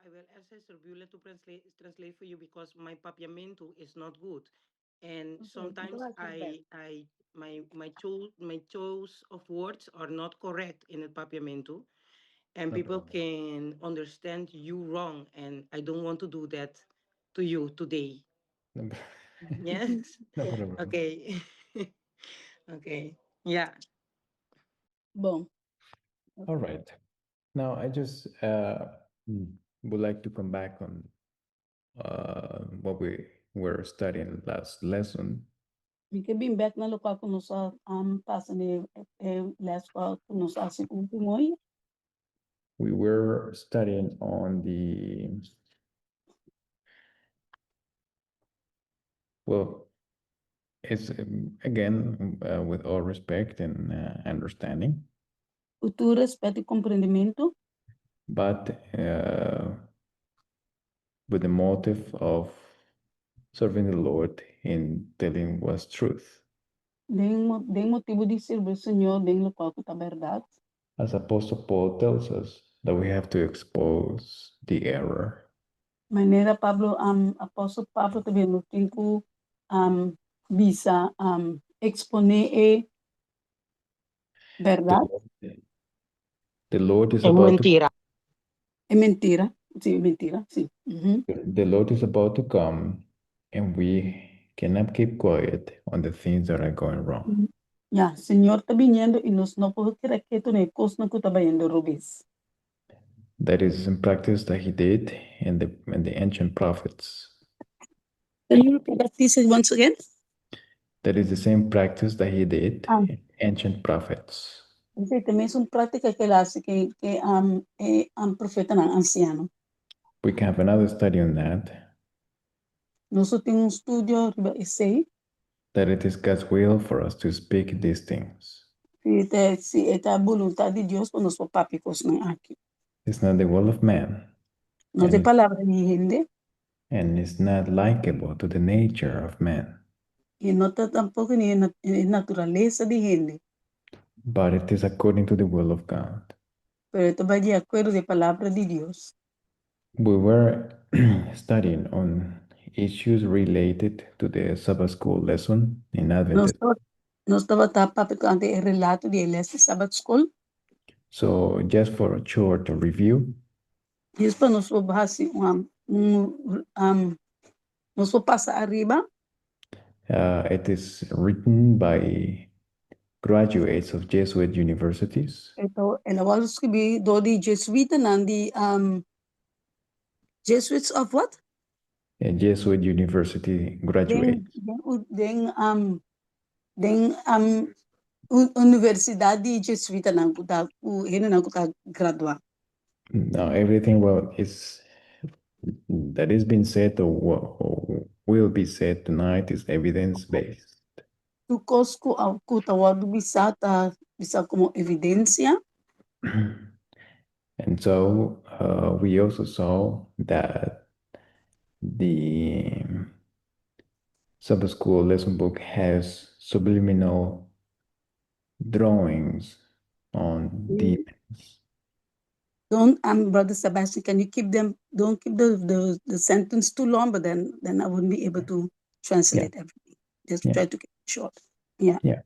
I will ask Sister Beulah to translate for you because my papiamento is not good. And Okay, sometimes go ahead, I I my my cho my choice of words are not correct in the papiamento, and No people problem. can understand you wrong, and I don't want to do that to you today. No, Yes. no problem. Okay. Okay. Yeah. Bon. All right. Now I just would like to come back on what we were studying last lesson. Mi ke bin bèk na loke ku nos a pasa den e lès ku nos a hasi último ei. We were studying on the, well, it's again, with all respect and understanding, Ku tur rèspèt i komprendementu, but with the motive of serving the Lord in telling what's truth. Den motibu di sirbi Señor den loke ku ta bèrdat. As Apostle Paul tells us that we have to expose the error. Manera Pablo, Apòstel Pablo ta bisa nos tin ku bisa, eksponé e bèrdat. The Lord is E about to mentira. E mentira, sí, e mentira, sí. The Lord is about to come and we cannot keep quiet on the things that are going wrong. Ya, Señor ta biniendo i nos no por keda ketu na e kosnan ku ta bayendo robes. That is in practice that he did in the ancient prophets. Can you repeat that, please, once again? That is the same practice that he did in ancient prophets. Esei ta mesun práktika ku el a hasi ku e profetanan ansiano. We can have another study on that. Nos tin un studio riba esei. That it is God's will for us to speak these things. Si ta si e ta boluntat di Dios pa nos por papia kosnan aki. It's not the will of man. No ta e palabra di hende. And it's not likable to the nature of man. I no ta tampoko ni e naturalesa di hende. But it is according to the will of God. Pero e ta bai di akuerdo di e palabra di Dios. We were studying on issues related to the Sabbath school lesson in Nos Adventist. Nos tabata papia tokante e relato di e lès di Sabbath school. So just for a short review. Djis pa nos por hasi un un nos por pasa ariba. It is written by graduates of Jesuit universities. El a wòrdu skibí dor di jesuitanan di Jesuits of what? Jesuit university graduates. Den den universidat di jesuitanan ku ta ku hendenan ku ta graduá. Now everything what is that is being said or will be said tonight is evidence based. Tur kos ku ku ta wòrdu bisá ta bisá komo evidensia. And so we also saw that the Sabbath School lesson book has subliminal drawings on demons. Don't, Brother Sebastian, can you keep them, don't keep the sentence too long, but then I wouldn't be able to translate everything. Just try to keep it short. Yeah. Yeah.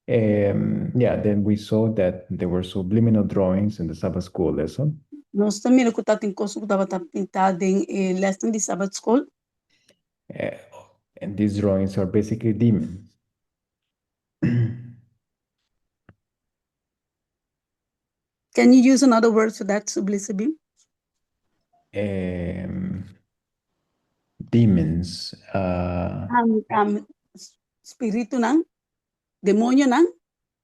Yeah, then we saw that there were subliminal drawings in the Sabbath school lesson. Nos tambe a mira ku tabatin kos ku tabata pintá den e lès di Sabbath school. And these drawings are basically demons. Can you use another word for that, subliminal? Demons. Spiritunan, demoñonan.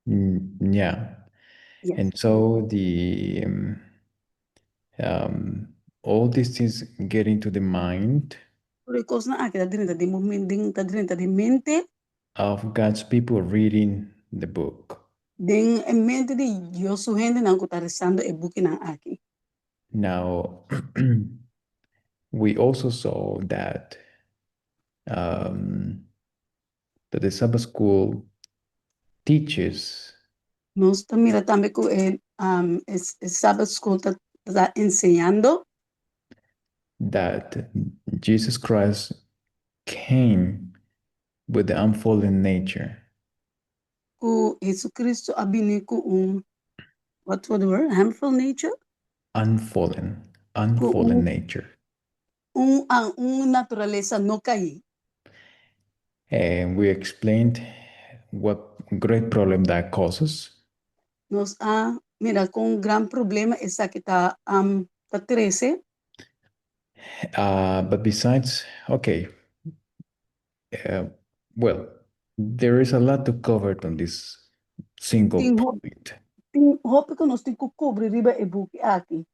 Yeah. And so the all these things get into the mind Tur kosnan aki ta drenta den momento, ta drenta den mente of God's people reading the book. Den mente di Dios su hendenan ku ta lesando e bukinan aki. Now, we also saw that the Sabbath school teaches Nos a mira tambe ku e Sabbath school ta Ta enseñando that Jesus Christ came with the unfallen nature. Ku Jesucristo a bini ku un, what was the word? Harmful nature? Unfallen, unfallen nature. Un naturalesa no kaí. And we explained what great problem that causes. Nos a mira kon gran problema esaki ta trese. But besides, okay, well, there is a lot to cover on this single point. Tin hopi ku nos tin ku kubri riba e buki aki.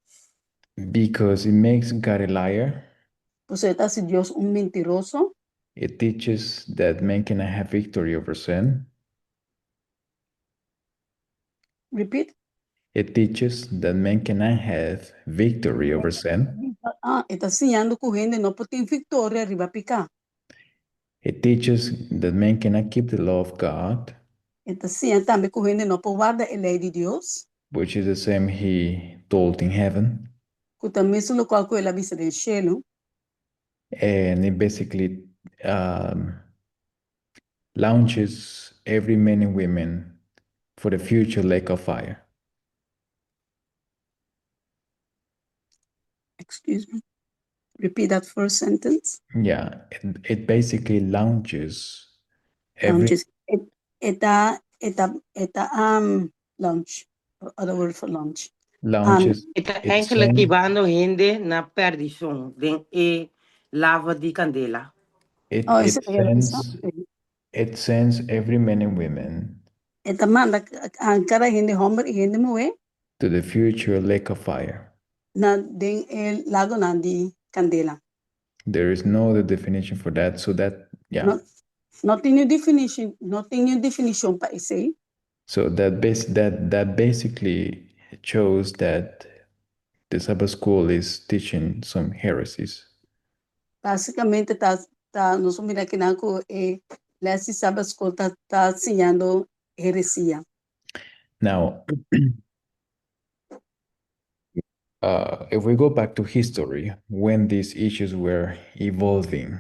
Because it makes God a liar. Pasobra e ta hasi Dios un mentiroso. It teaches that man cannot have victory over sin. Repeat. It teaches that man cannot have victory over sin. Ah, e ta siñando ku hende no por tin viktoria riba piká. It teaches that man cannot keep the law of God, E ta siña tambe ku hende no por warda e lei di Dios, which is the same he told in heaven. Ku ta mesun lokual ku el a bisa den shelu. And it basically launches every man and women for the future lake of fire. Excuse me. Repeat that first sentence. Yeah, it basically launches every Launches. E ta launch. Other word for launch. Launches E ta it eigenlijk sends hibando hende na perdishon den e lago di kandela. Oh, it esei ta sends it sends every man and women E ta manda kada hende hòmber i hende muhé to the future lake of fire. Na den e lagonan di kandela. There is no other definition for that, so that, yeah. No, no tin un definishon, no tin un definishon pa esei. So that basically shows that the Sabbath school is teaching some heresies. Básikamente ta nos mira ku ku e lès di Sabbath school ta siñando heresia. Now, if we go back to history, when these issues were evolving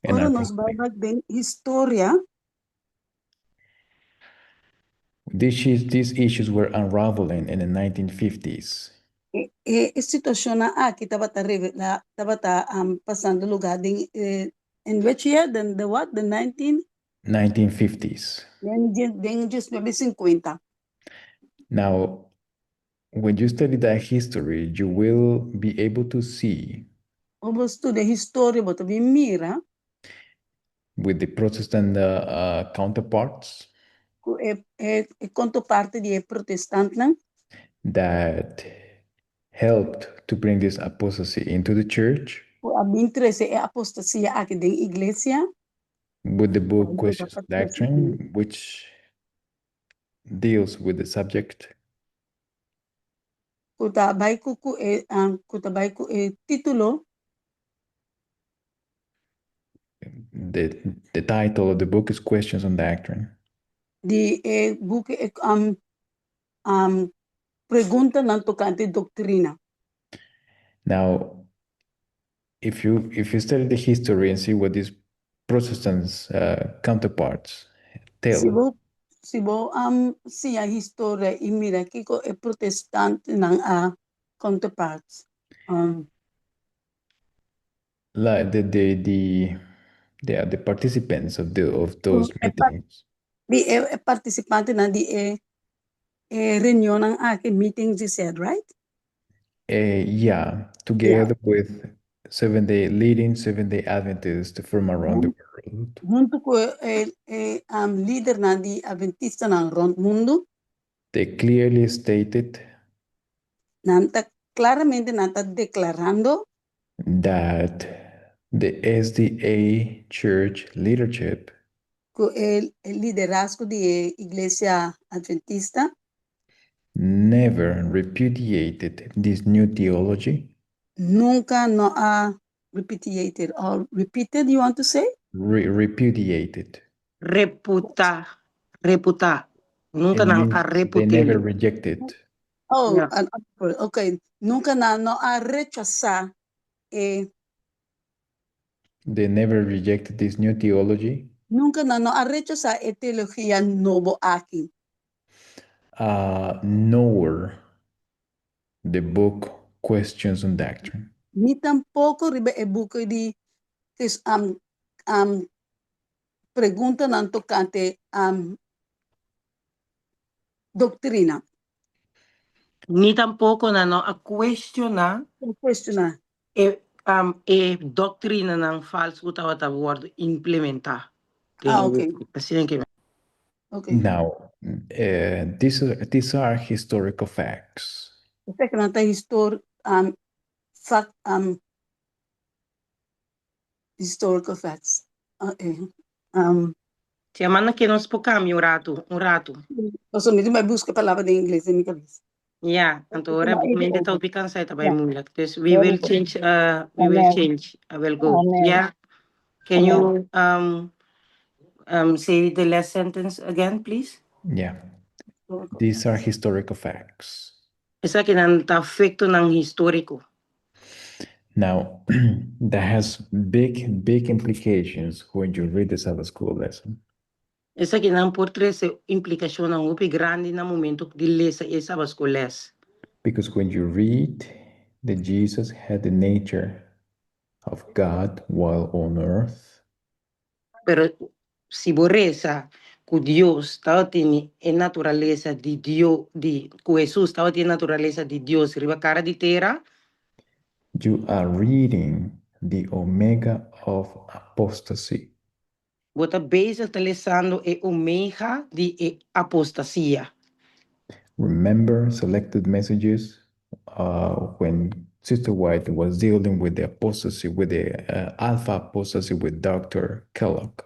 and Ora nos bai unraveling, bèk den historia, these issues were unraveling in the 1950s. E situashon aki tabata pasando lugá den in which year? The what? The 19 1950s. Den 1950. Now, when you study that history, you will be able to see Ora bo studia historia, bo ta bin mira with the Protestant counterparts ku e counterpart di protestantenan that helped to bring this apostasy into the church ku a bin trese e apostasia aki den iglesia with the book Ayuda Questions of pa trese Doctrine, which deals with the subject. Ku ta bai ku e título. The title of the book is Questions on Doctrine. Di e buki e preguntanan tokante doktrina. Now, if you study the history and see what these Protestants counterparts tell, Si bo siña historia i mira kiko e protestantenan a counterparts like the participants of those meetings, di e partisipantenan di e reunionnan aki, meetings you said, right? Yeah, together with seven day leading Seven Day Adventists from around the world, Huntu ku e lidernan di atventistanan rònt mundu, they clearly stated nan ta klaramente nan ta deklarando that the SDA church leadership ku e liderazgo di iglesia atventista never repudiated this new theology. Nunka no a repudiated or repeated, you want to say? Repudiated. Reputá, reputá. Nunka It nan a means they never reputá. rejected. Oh, Yeah. Okay. Nunka nan no a rechasá e They never rejected this new theology. Nunka nan no a rechasá e teologia nobo aki. Nor the book Questions on Doctrine. Ni tampoko riba e buki di preguntanan tokante doktrina. Ni tampoko nan no a kuestioná Kuestioná. e doktrinanan falsu ku tabata wòrdu implementá. Ah, okay. Asina ku Okay. Now, these are historical facts. Esakinan ta historical facts. Okay. Si Amanda ke nos por kambia un ratu, un ratu. Paso mi bai buska palabra den ingles den mi kabes. Ja, anto ora Maar even mente over. ta cansá ta bai Ja. moeilijk. Dus we will change, we will Amen. change. I will go. Amen. Yeah. Can Amen. you say the last sentence again, please? Yeah, Historical these are facts. Historical facts. Esakinan ta faktonan históriko. Now, that has big, big implications when you read the Sabbath School lesson. Esakinan por trese implikashonnan hopi grandi na momento di lesa e Sabbath School les. Because when you read that Jesus had the nature of God while on earth, Pero si bo lesa ku Dios tabatin e naturalesa di Dios, di ku Jesus tabatin naturalesa di Dios riba kara di tera, you are reading the omega of apostasy. Bo ta bezig ta lesando e omega di e apostasia. Remember Selected Messages when Sister White was dealing with the apostasy, with the alpha apostasy with Dr. Kellogg.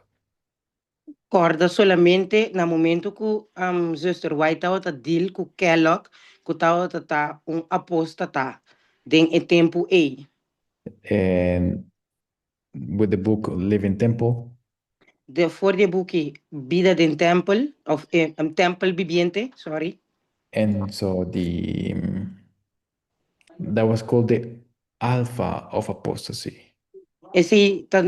Kòrda solamente na momento ku Zuster White tabata deal ku Kellogg, ku tabata ta un apóstata den e tempu ei. And with the book Living Temple, De for di buki Bida den Tempel, of Tempel Bibiente, sorry. And so the that was called the alpha of apostasy. Esei ta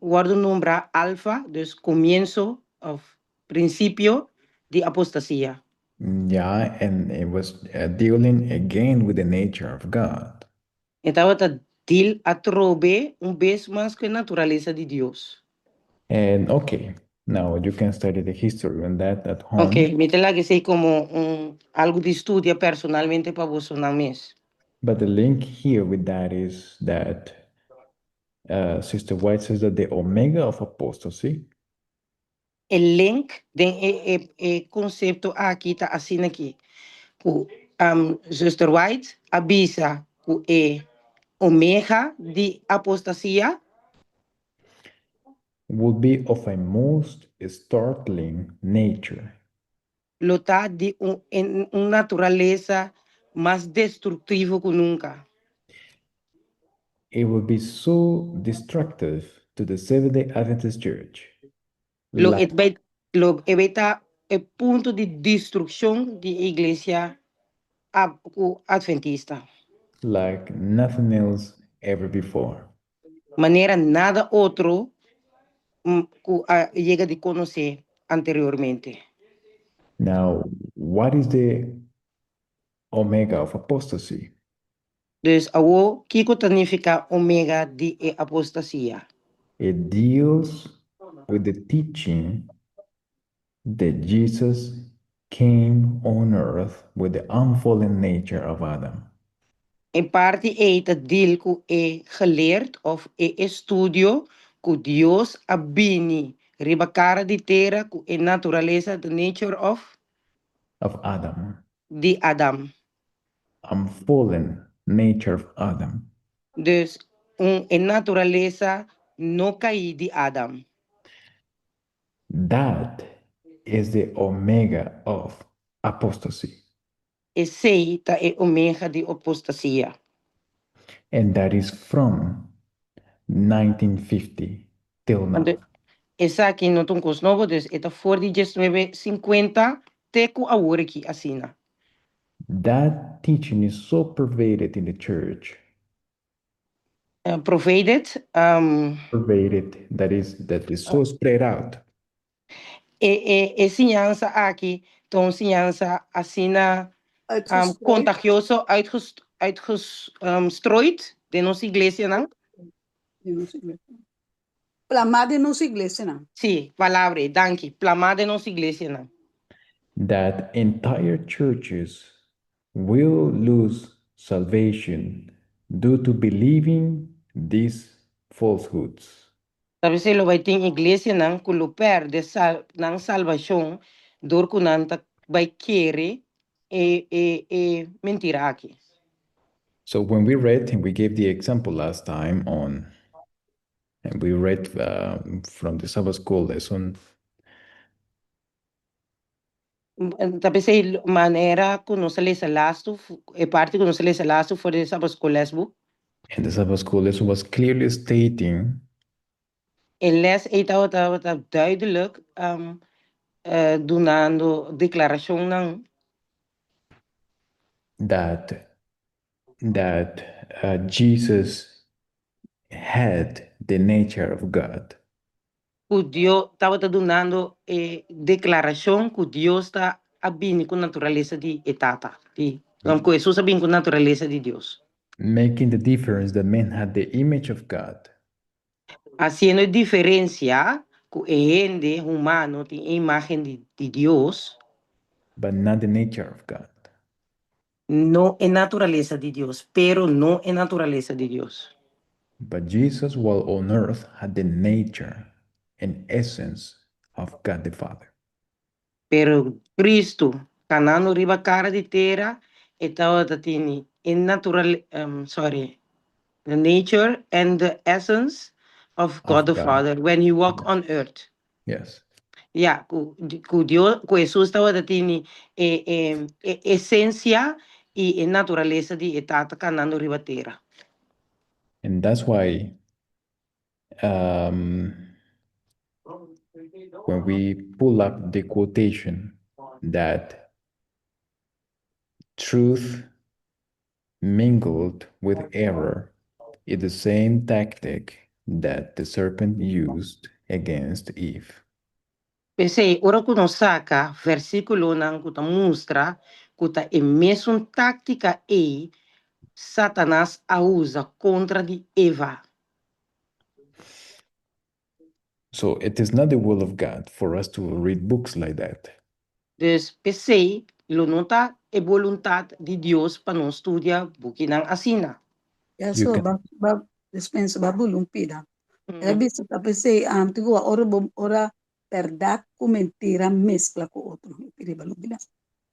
wòrdu nombrá alfa, dus komienso of prinsipio di apostasia. Yeah, and it was dealing again with the nature of God. E tabata deal atrobe un bes mas ku e naturalesa di Dios. And okay, now you can study the history on that at home. Ok, mi ta laga esei komo un algu di studia personalmente pa bo mes. But the link here with that is that Sister White says that the omega of apostasy E link den e konsepto aki ta asina aki. Ku Sister White a bisa ku e omega di apostasia would be of a most startling nature. Lo ta di un naturalesa mas destruktivo ku nunka. It will be so destructive to the Seventh-day Adventist Church. Lo e bai lo e bai ta e punto di destrukshon di iglesia adventista. Like nothing else ever before. Manera nada otro ku a yega di konosé anteriormente. Now, what is the omega of apostasy? Dus awo, kiko ta nifiká omega di e apostasia? It deals with the teaching that Jesus came on earth with the unfallen nature of Adam. E parti ei ta deal ku e geleerd of e estudio ku Dios a bini riba kara di tera ku e naturalesa, the nature of Of Adam. Di Adam. Unfallen nature of Adam. Dus e naturalesa no kaí di Adam. That is the omega of apostasy. Esei ta e omega di apostasia. And that is from 1950 till now. Anto, esaki no ta un kos nobo, dus e ta for di 1950 te ku awor aki asina. That teaching is so pervaded in the church. Pervaded. Pervaded, that is so spread out. E siñansa aki, ta un siñansa asina Uitgestrooid. Kontagioso, uitgestrooid den nos iglesianan. Den nos iglesia. Plamá den nos iglesianan. Si, palabra, danki. Plamá den nos iglesianan. That entire churches will lose salvation due to believing these falsehoods. Sabe se lo bai tin iglesianan ku lo perde nan salvashon dor ku nan ta bai kere e mentira aki. So when we read, and we gave the example last time on, and we read from the Sabbath School lesson. Ta p'esei manera ku nos a lesa lastu, e parti ku nos a lesa lastu for di Sabbath School lesboek. And the Sabbath School lesson was clearly stating E les ei tabata duidelijk dunando deklarashonnan that Jesus had the nature of God. Ku Dios tabata dunando deklarashon ku Dios ta a bini ku naturalesa di e Tata. Di, ku Hesus a bini ku naturalesa di Dios. Making the difference that man had the image of God. Hasiendo diferensia ku e hende humano tin imagen di Dios, but not the nature of God. No e naturalesa di Dios, pero no e naturalesa di Dios. But Jesus, while on earth, had the nature and essence of God the Father. Pero Kristu, kanando riba kara di tera, e tabatin e natural, sorry, the nature and the essence of God the God. Father when he walked on earth. Yes. Ya, ku Dios, ku Hesus tabatin e esensia i e naturalesa di Tata kanando riba tera. And that's why when we pull up the quotation that truth mingled with error is the same tactic that the serpent used against Eve. P'esei, ora ku nos saka versíkulonan ku ta mustra ku ta e mesun táktika ei Satanas a usa kontra di Eva. So it is not the will of God for us to read books like that. Dus p'esei, lo no ta e boluntat di Dios pa nos studia bukinan asina. Ya You so can- ba ba dispensa ba bulung pida. E bisa ta p'esei tigo ora bo ora bèrdat ku mentira meskla ku otro. Pidi ba lubidá.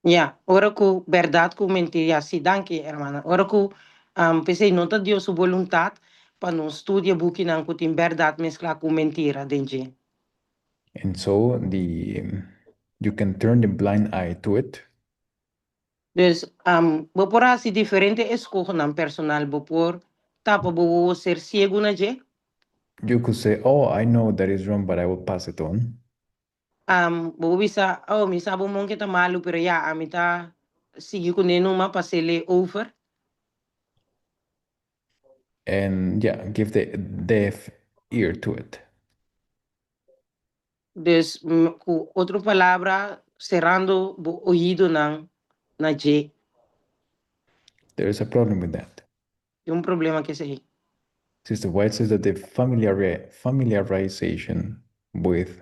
Ya, ora ku bèrdat ku mentira, si, danki, ruman. Ora ku p'esei no ta Dios su boluntat pa nos studia bukinan ku tin bèrdat mesklá ku mentira den dje. And so the you can turn the blind eye to it. Dus bo por hasi diferente eskohonan personal, bo por tapa bo wowo, ser siegu na dje. You could say, "Oh, I know that is wrong, but I will pass it on." Bo bisa, "Oh, mi sa bon ku ta malu, pero ya, ami ta sigui kuné numa, pas'é over." And yeah, give the deaf ear to it. Dus, ku otro palabra, serando bo oidonan na dje. There is a problem with that. Tin un problema ku esei. Sister White says that the familiarization with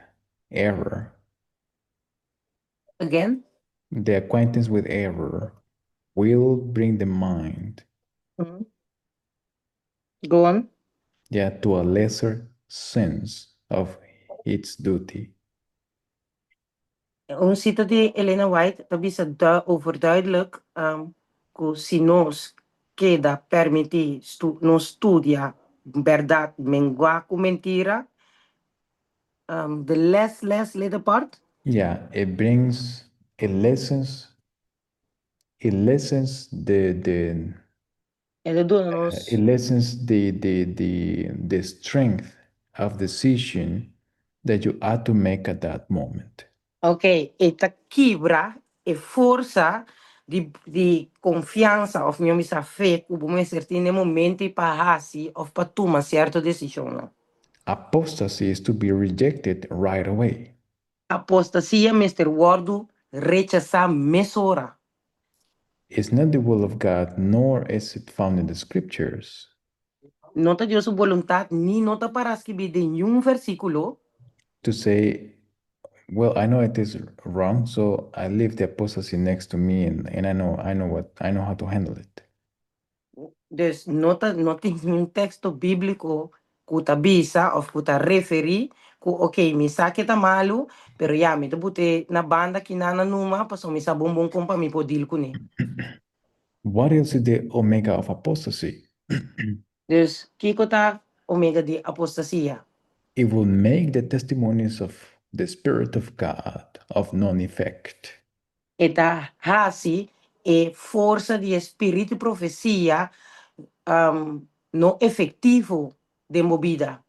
error, Again? The acquaintance with error, will bring the mind, Go on. Yeah, to a lesser sense of its duty. Un sita di Elena White, ta bisa overduidelijk ku si nos keda permití nos studia bèrdat menguá ku mentira, the less little part. Yeah, it lessens the E ta duna nos it lessens the strength of decision that you ought to make at that moment. Ok, e ta kibra e forsa. di konfiansa òf mihó bisa fe ku bo mester tin den momento pa hasi òf pa tuma sierto desishonnan. Apostasy is to be rejected right away. Apostasia mester wòrdu rechasá mesora. It's not the will of God, nor is it found in the scriptures. No ta Dios su boluntat ni no ta pará skibí den niun versíkulo. To say, "Well, I know it is wrong, so I leave the apostasy next to me and I know how to handle it." Dus no tin niun teksto bíbliko ku ta bisa òf ku ta referí ku oké, mi sa ku ta malu, pero ya, mi ta bot'é na banda aki na numa, paso mi sa bon bon kon pa mi por deal kuné. What else is the omega of apostasy? Dus kiko ta omega di apostasia? It will make the testimonies of the Spirit of God of none effect. E ta hasi e forsa di spiritu profesia no efektivo den bo bida.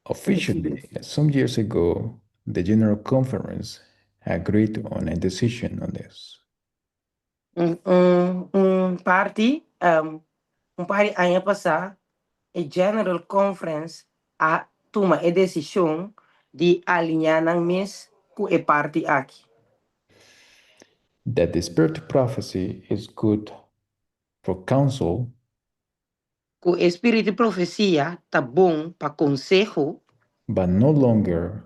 Officially, some years ago, the General Conference agreed on a decision on this. Un par di aña pasá, e General Conference a tuma e desishon di alineá nan mes ku e parti aki. That the spirit of prophecy is good for counsel, Ku e spiritu profesia ta bon pa konseho, but no longer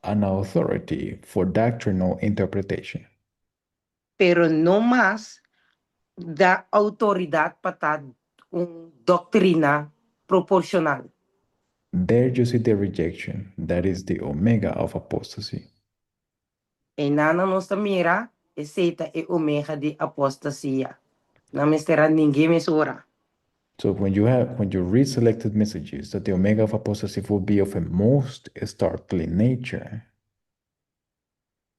an authority for doctrinal interpretation. Pero no mas ta outoridat pa ta un doktrina proporshonal. There you see the rejection. That is the omega of apostasy. Einan nos ta mira, esei ta e omega di apostasia. Nan mester a ning'é mesora. So when you read Selected Messages that the omega of apostasy will be of a most startling nature,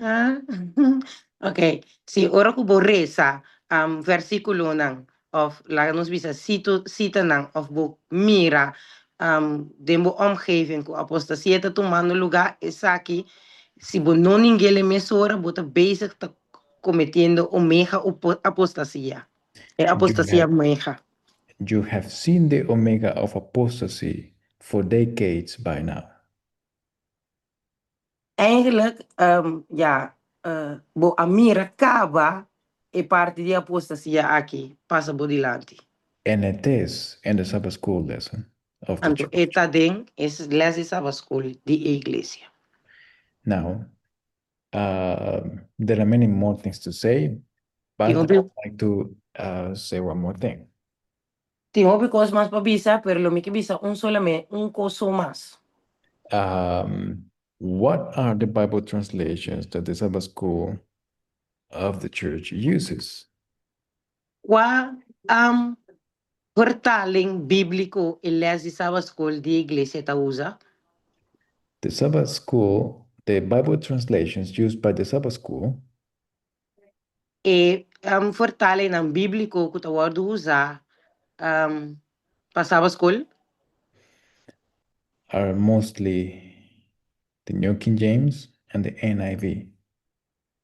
Ah, ok. Si ora ku bo lesa versíkulonan òf laga nos bisa sitanan òf bo mira den bo omgeving ku apostasia ta tumando lugá, esaki si bo no ning'é mesora, bo ta bezig ta kometiendo omega apostasia. E apostasia omega. You have seen the omega of apostasy for decades by now. Eigenlijk, ja, bo a mira kaba e parti di apostasia aki pasa bo dilanti. And it is in the Sabbath school lesson of the Anto, church. e ta den e les di Sabbath school di iglesia. Now, there are many more things to say, but I'd like to say one more thing. Tin hopi kos mas pa bisa, pero lo mi ke bisa un solamente un kos mas. What are the Bible translations that the Sabbath school of the church uses? Kua vertaling bíbliko e les di Sabbath school di iglesia ta usa? The Sabbath school, the Bible translations used by the Sabbath school E vertaling bíbliko ku ta wòrdu usá pa Sabbath school are mostly the New King James and the NIV.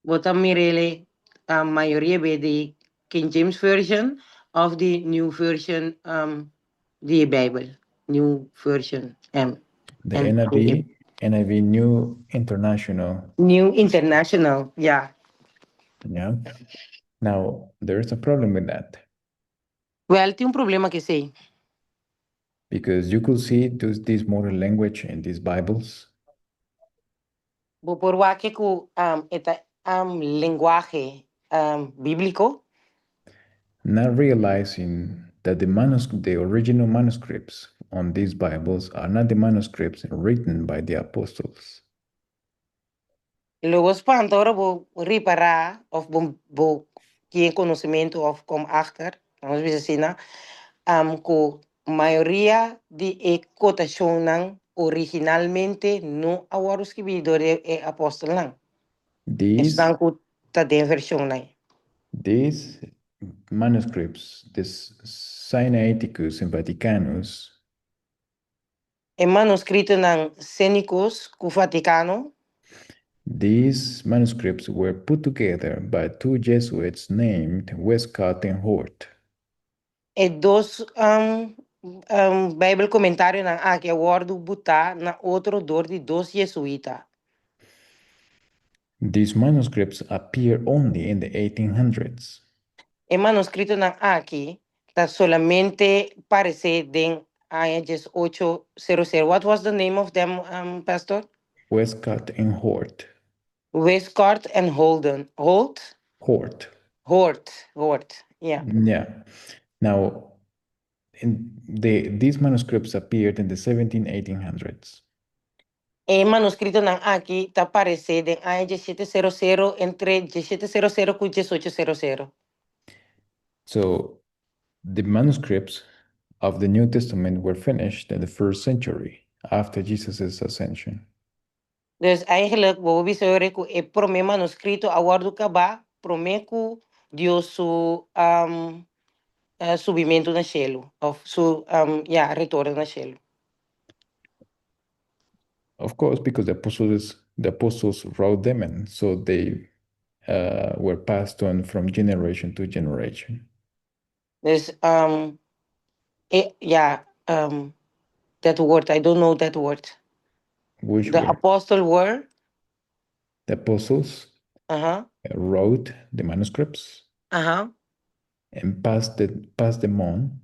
Bo ta mir'é mayoria be di King James Version òf di New Version di Bijbel. New Version M. The NIV. NIV, NIV New International. New International, yeah. Yeah. Now, there is a problem with that Well, tin un problema ku esei. Because you could see this modern language in these Bibles, Bo por wak ku e ta lenguahe bíbliko, not realizing that the original manuscripts on these Bibles are not the manuscripts written by the apostles. Lo bo spanta ora bo ripará òf bo tin konosementu òf kom achter, ban bisa asina, ku mayoria di e kotashonnan originalmente no a wòrdu skibí dor di e apòstelnan. These Esnan ku ta den vershonnan. These manuscripts, this Sinaiticus and Vaticanus, E manuskritonan Sinaiticus ku Vaticano, These manuscripts were put together by two Jesuits named Westcott and Hort. E dos Bijbel comentarionan aki a wordo buta na otro door di dos Jesuita. These manuscripts appear only in the 1800s. E manuscritonan aki ta solamente parece den aña 1800. What was the name of them, Pastor? Westcott and Hort. Westcott and Holden. Holt? Hort. Hort. Hort. Yeah. Yeah. Now, these manuscripts appeared in the 17, 1800s. E manuscritonan aki ta aparece den aña 1700, entre 1700 cu 1800. So, the manuscripts of the New Testament were finished in the first century after Jesus' ascension. Dus eigenlijk, bo bisa ku e prome manuscrito a wordo caba prome ku Dios su subimento na cielo, of su ja, retorno na cielo. Of course, because the apostles wrote them, and so they were passed on from generation to generation. Dus ja, that word, I don't know that word. Which The were apostle were, the apostles wrote the manuscripts and passed them on.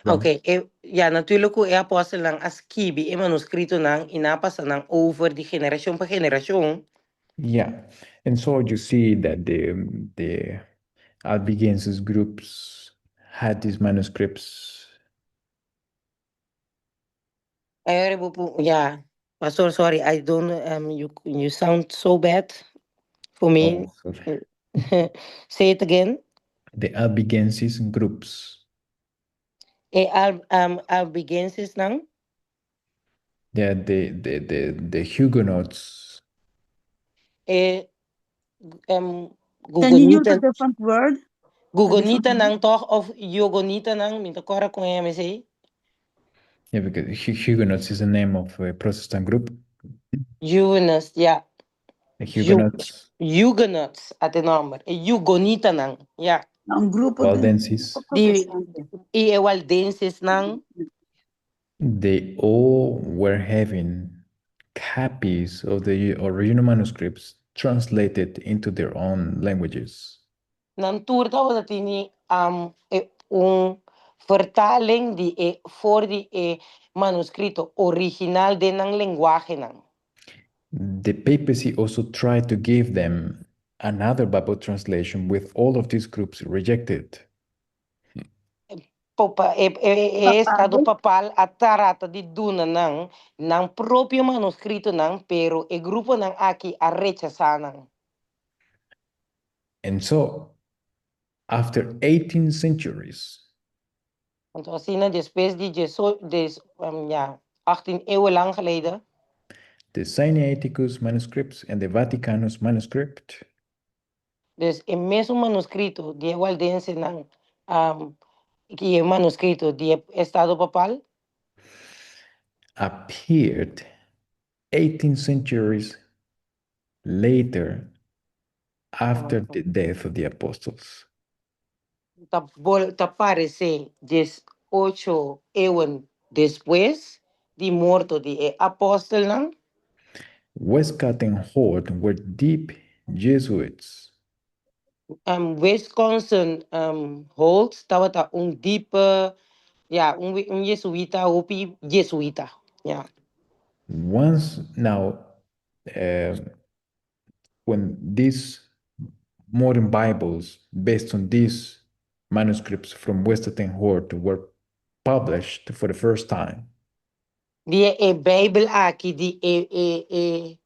Oké, ja, natuurlijk e apostelnan a skibi e manuscritonan y nan a pasa nan over di generacion pa generacion. Yeah, and so you see that the Albigenses groups had these manuscripts. Ja, Pastor, sorry, I don't, you sound so bad for me. Oh, sorry. Say it again. The Albigenses groups. E Albigenses nan? Yeah, the Huguenots. E Can you use a Hugonita, different word? Hugonita Different nan toch of Hugonita nan, mi ta corda con MC. Yeah, because Huguenots is the name of a Protestant group. Huguenots, ja. The Huguenots, Huguenots, at de nomber. E Hugonita nan, ja. Un grupo de Waldenses. protestante. E Waldenses nan. They all were having copies of the original manuscripts translated into their own languages. Nan tur tabatin un vertaling di e for di e manuscrito original den nan lenguahenan. The papacy also tried to give them another Bible translation, with all of these groups rejected. Popa, e estado papal a trata di duna nan nan propio manuscritonan, pero e gruponan aki a rechasa nan. And so, after 18 centuries, Anto asina, despues di ja, 18 eeuwen lang geleden, the Sinaiticus manuscripts and the Vaticanus manuscript dus e mesun manuscrito di Waldensenan cu e manuscrito di estado papal appeared 18 centuries later after the death of the apostles. Ta aparece 18 eeuwen despues di morto di e apostelnan. Westcott and Hort were deep Jesuits. Wisconsin Holt tabata un diepe, ja, un jesuita, hopi jesuita. Ja. Once now, when these modern Bibles based on these manuscripts from Westcott and Hort were published for the first time, Di e Bijbel aki, di e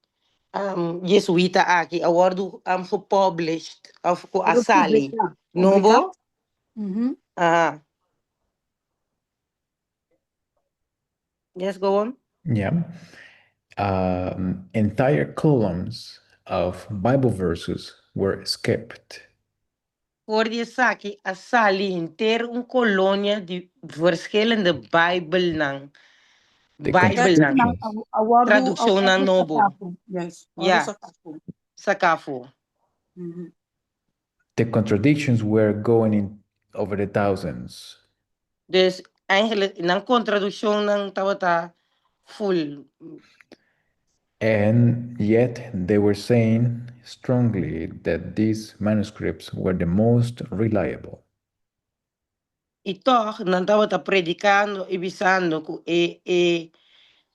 jesuita aki, a wordo gepublished, of ku a sali. Publica. Nobo? Mhm. Aha. Yes, go on. Yeah, entire columns of Bible verses were skipped. For di esaki a sali henter un colonia di verschillende Bijbelnan. The Bijbelnan, contradictions. A wòrdu Tradukshonnan nobo. Yes, Ja. Saká afó. The contradictions were going in over the thousands. Dus eigenlijk nan kontradikshonnan tabata full. And yet they were saying strongly that these manuscripts were the most reliable. I tòg nan tabata predikando i bisando ku e e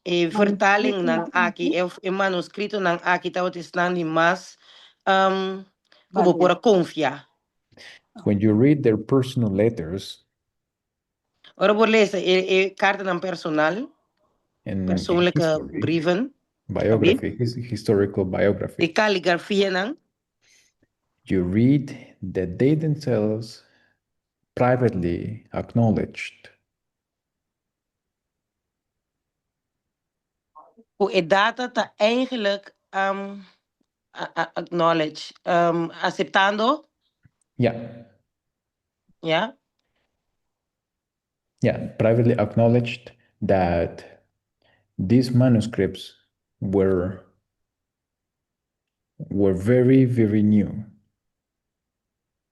e vertalingnan aki, e e manuskritonan aki tabata esnan di mas ku bo por a konfia. When you read their personal letters Ora bo lesa e e kartanan personal, and persoonlijke history, brieven, biography, his historical biography, e kaligrafianan, you read that they themselves privately acknowledged ku e data ta eigenlijk acknowledge, aseptando. Ja. Yeah, privately acknowledged that these manuscripts were very, very new.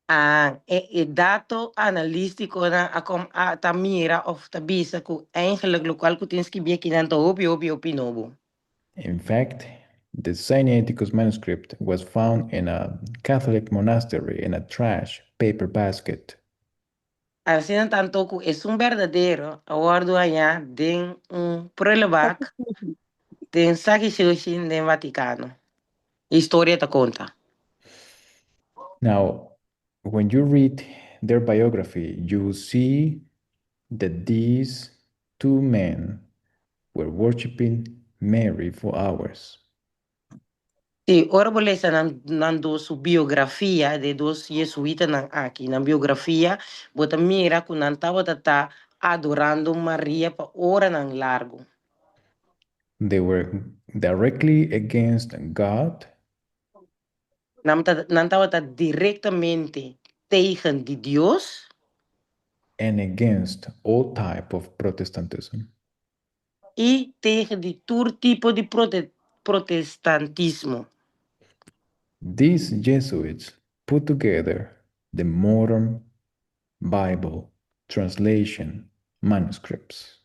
Ah, e, e dato analístikonan a kom a ta mira òf ta bisa ku eigenlijk lokual ku tin skibí akinan ta hopi hopi hopi nobo. In fact, the Sinaiticus manuscript was found in a Catholic monastery in a trash paper basket. Asina tanto ku esun berdadero a wòrdu hañá den un prulebak den saki shushi den Vatikano. Historia ta konta. Now, when you read their biography, you will see that these two men were worshiping Mary for hours. Sí, ora bo lesa nan nan dos su biografia, de dos jesuitanan aki, nan biografia, bo ta mira ku nan tabata ta adorando Maria pa oranan largu. They were directly against God. Nan ta nan tabata direktamente tegen di Dios. And against all type of Protestantism. I tegen di tur tipo di protestantismo. These Jesuits put together the modern Bible translation manuscripts.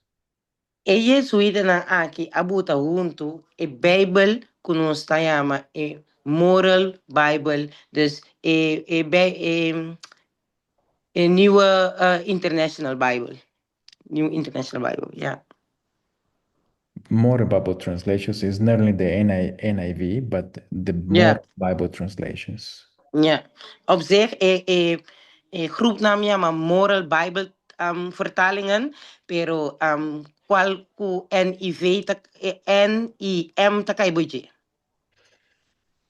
E jesuitanan aki a buta huntu e Bijbel ku nos ta yama e Moral Bible, dus e e e e Nieuwe International Bible. New International Bible, ja. Modern Bible translations is not only the NI, NIV, but the modern Bible translations. Ja. Op zich, e, e, e groepnaam yama Moral Bible vertalingen, pero kual ku NIV ta, e NIM ta kai boje.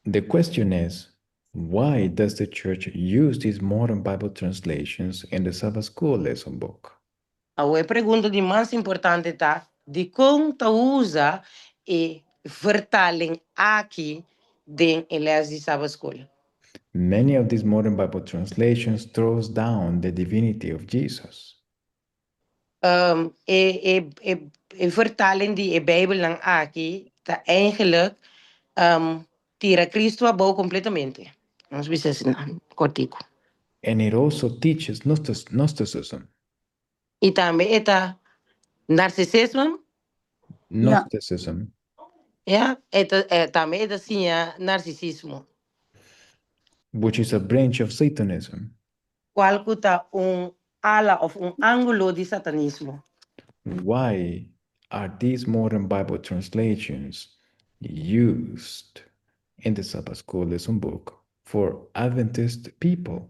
The question is, why does the church use these modern Bible translations in the Sabbath School lesson book? Awor e pregunta di mas importante ta, dikon ta usa e vertaling aki den e les di Sabbath School? Many of these modern Bible translations throws down the divinity of Jesus. E, e, e, e vertaling di e Bijbelnan aki ta eigenlijk tira Cristo abou kompletamente. Nos bisa asina, kortiku. And it also teaches Gnosticism. I tambe e ta narsisisme. Gnosticism. Ja, e ta, e, tambe e ta siña narsisismo. Which is a branch of Satanism. Kual ku ta un ala òf un ángulo di satanismo. Why are these modern Bible translations used in the Sabbath School lesson book for Adventist people?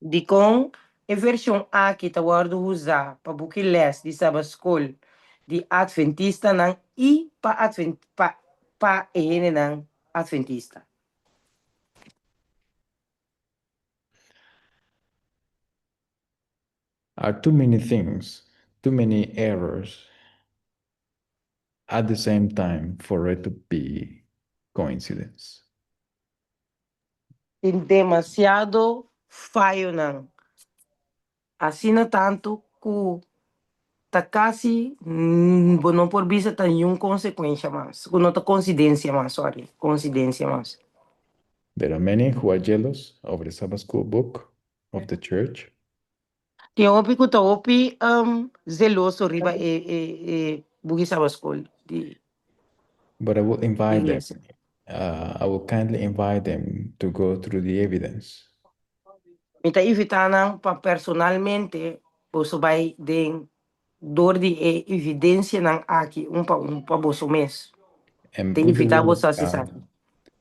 Dikon e vershon aki ta wòrdu usá pa buki lès di Sabbath School di Adventistanan i pa pa pa e hendenan Adventista? Are too many things, too many errors at the same time for it to be coincidence. Tin demasiado fayonan, asina tantu ku. Ta kasi bo no por bisa ta niun konsekuensha mas, ku no ta konsidensia mas, sorry, konsidensia mas. There are many who are jealous of the Sabbath School book of the church. Tin hopi ku ta hopi zeloso riba e e e buki Sabbath School di But I will invite them, iglesia. I will kindly invite them to go through the evidence. Mi ta invitá nan pa personalmente boso bai den dor di e evidensianan aki un pa un pa boso mes. And Ta put the invitá will of boso hasi God esaki.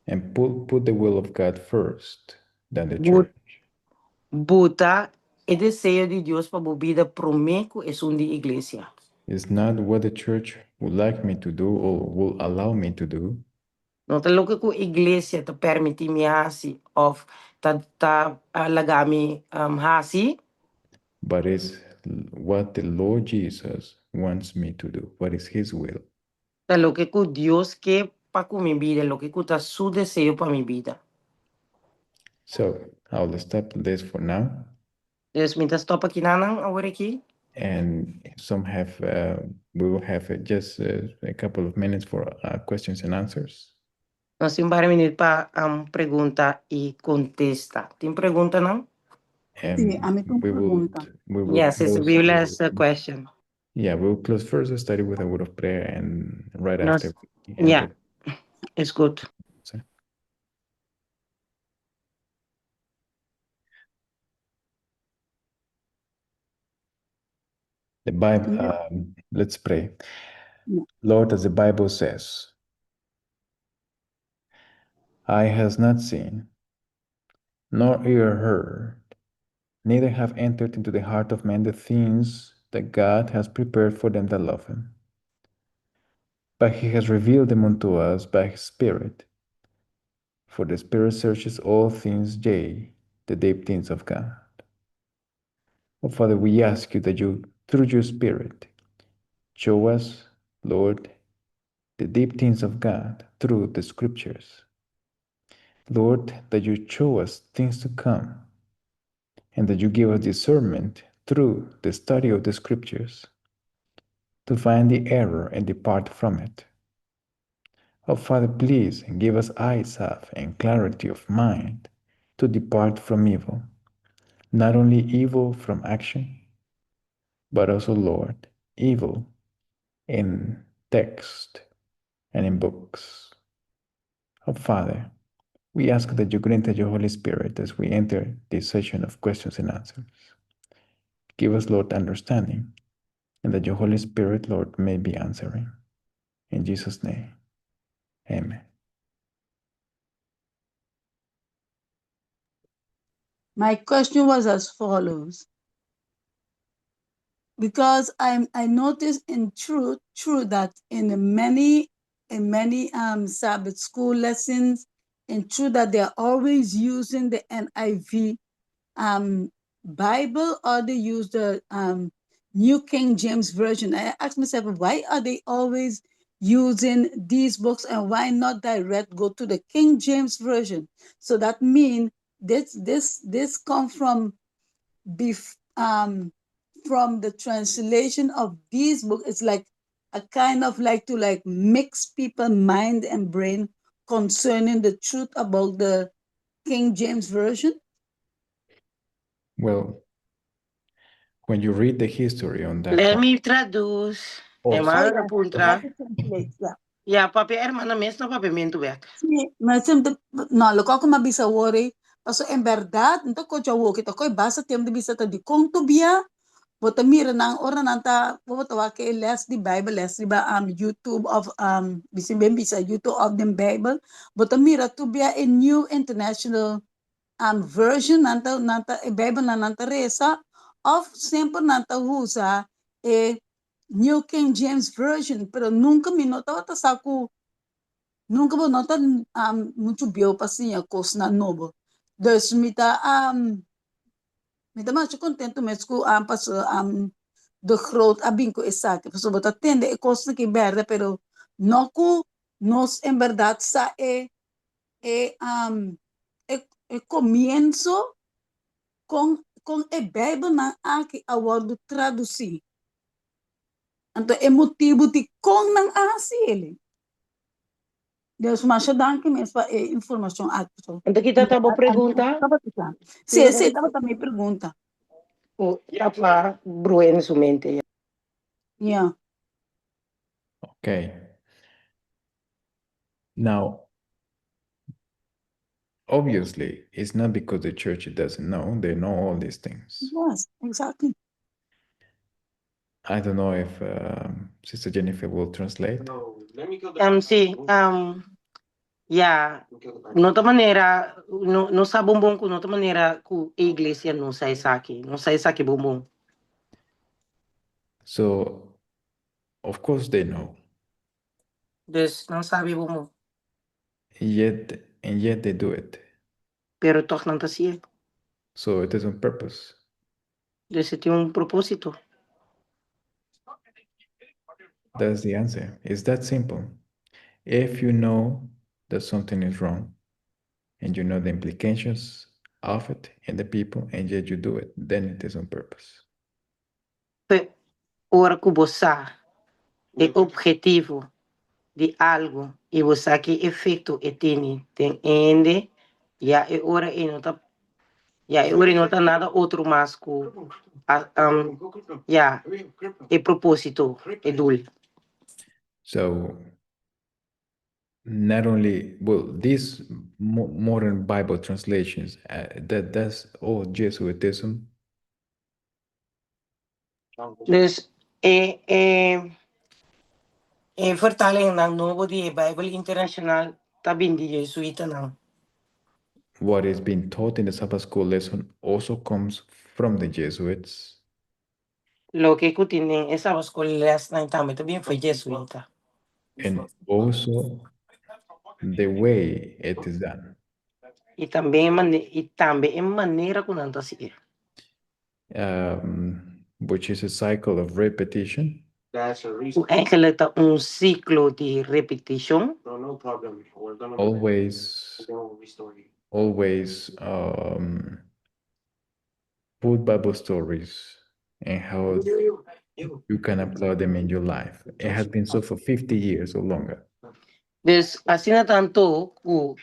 and put the will of God first than the Bu church. buta e deseo di Dios pa bo bida promé ku esun di iglesia. It's not what the church would like me to do or will allow me to do. No ta loke ku iglesia ta permití mi hasi òf ta ta laga mi hasi. But it's what the Lord Jesus wants me to do, what is His will. Ta loke ku Dios ke pa ku mi bida, loke ku ta Su deseo pa mi bida. So, I will stop this for now. Dus mi ta stòp akinanan awor aki. And some have, we will have just a couple of minutes for questions and answers. Nos tin un par di minüt pa pregunta i kontesta. Tin preguntanan? Sí, ami tin un We will, pregunta. we will Yes, close Viola has a question. Yeah, we'll close first the study with a word of prayer and right Nos, after we yeah, enter. It's good. So, the Bible, let's pray. Lord, as the Bible says, "Eye has not seen, nor ear heard, neither have entered into the heart of man the things that God has prepared for them that love him. But he has revealed them unto us by his Spirit. For the Spirit searches all things, yea, the deep things of God." Oh, Father, we ask you that you, through your Spirit, show us, Lord, the deep things of God through the Scriptures. Lord, that you show us things to come and that you give us discernment through the study of the Scriptures to find the error and depart from it. Oh, Father, please give us eyes of and clarity of mind to depart from evil, not only evil from action, but also, Lord, evil in text and in books. Oh, Father, we ask that you grant us your Holy Spirit as we enter this session of questions and answers. Give us, Lord, understanding, and that your Holy Spirit, Lord, may be answering. In Jesus' name, amen. My question was as follows. Because I noticed in truth, true that in many Sabbath school lessons, in truth that they're always using the NIV Bible or they use the New King James Version. I asked myself, why are they always using these books and why not direct go to the King James Version? So that means this come from the translation of these books. It's like a kind of like to like mix people mind and brain concerning the truth about the King James Version. Well, when you read the history on that Let part, me traduce. Oh, Hermana Oh, yeah. puntra. Let me translate, yeah. Ya, papia hermana mes na papiamentu bèk. Sí, ma semper, no, loke ku mi a bisa awor, paso en berdat, anto ko jawo kita ko basta tempu di bisa ta di kon bia, bo ta mira nan ora nan ta bo ta wak e les di Bijbel, les riba YouTube of bisi ben bisa YouTube of den Bijbel, bo ta mira tu bia e New International Version nan ta e Bijbel nan ta resa of semper nan ta usa e New King James Version, pero nunka mi no tabata sa ku nunka bo no ta muchu bieu pa siña kosnan nobo. Dus mi ta masha kontentu mes ku paso De Groot a bin ku esaki. Paso bo ta tende e kosnan ku bèrde, pero no ku nos en berdat sa e komienso kon e Bijbel nan aki a wòrdu tradusí. Anto e motibu di kon nan a hasi el. Dus masha danki mes pa e informashon aki. So, Anto kita ta bo pregunta? Sí, sí, tabata mi pregunta. O tapa brua en su mente. Ja. Okay. Now, obviously, it's not because the church doesn't know, they know all these things. Yes, exactly. I don't know if Sister Jennifer will translate. Sí, ja, no ta manera, no, no sa bon bon ku no ta manera ku e iglesia no sa esaki, no sa esaki bon bon. So, of course, they know. Dus nan sa bon bon. And yet they do it. Pero toch nan ta hasié. So it is on purpose. Dus e tin un propósito. That's the answer. It's that simple. If you know that something is wrong and you know the implications of it in the people, and yet you do it, then it is on purpose. Pe ora ku bo sa e ophetivo di algu i bo sa ki efekto e tin den hende, ya e ora ei no ta, ya e ora no ta nada otro mas ku ya e propósito e doel. So, not only, well, these modern Bible translations, that's all Jesuitism. Dus e vertalingnan nobo di Bijbel Internashonal ta bin di jesuitanan. What is being taught in the Sabbath school lesson also comes from the Jesuits. Loke ku tin den e Sabbath school lesnan tambe ta bin for di jesuita. And also the way it is done. I tambe e manera ku nan ta hasié. Which is a cycle of repetition. Ku eigenlijk ta un siklo di repetishon. Always, always put Bible stories and how you can apply them in your life. It has been so for 50 years or longer. Dus asina tantu ku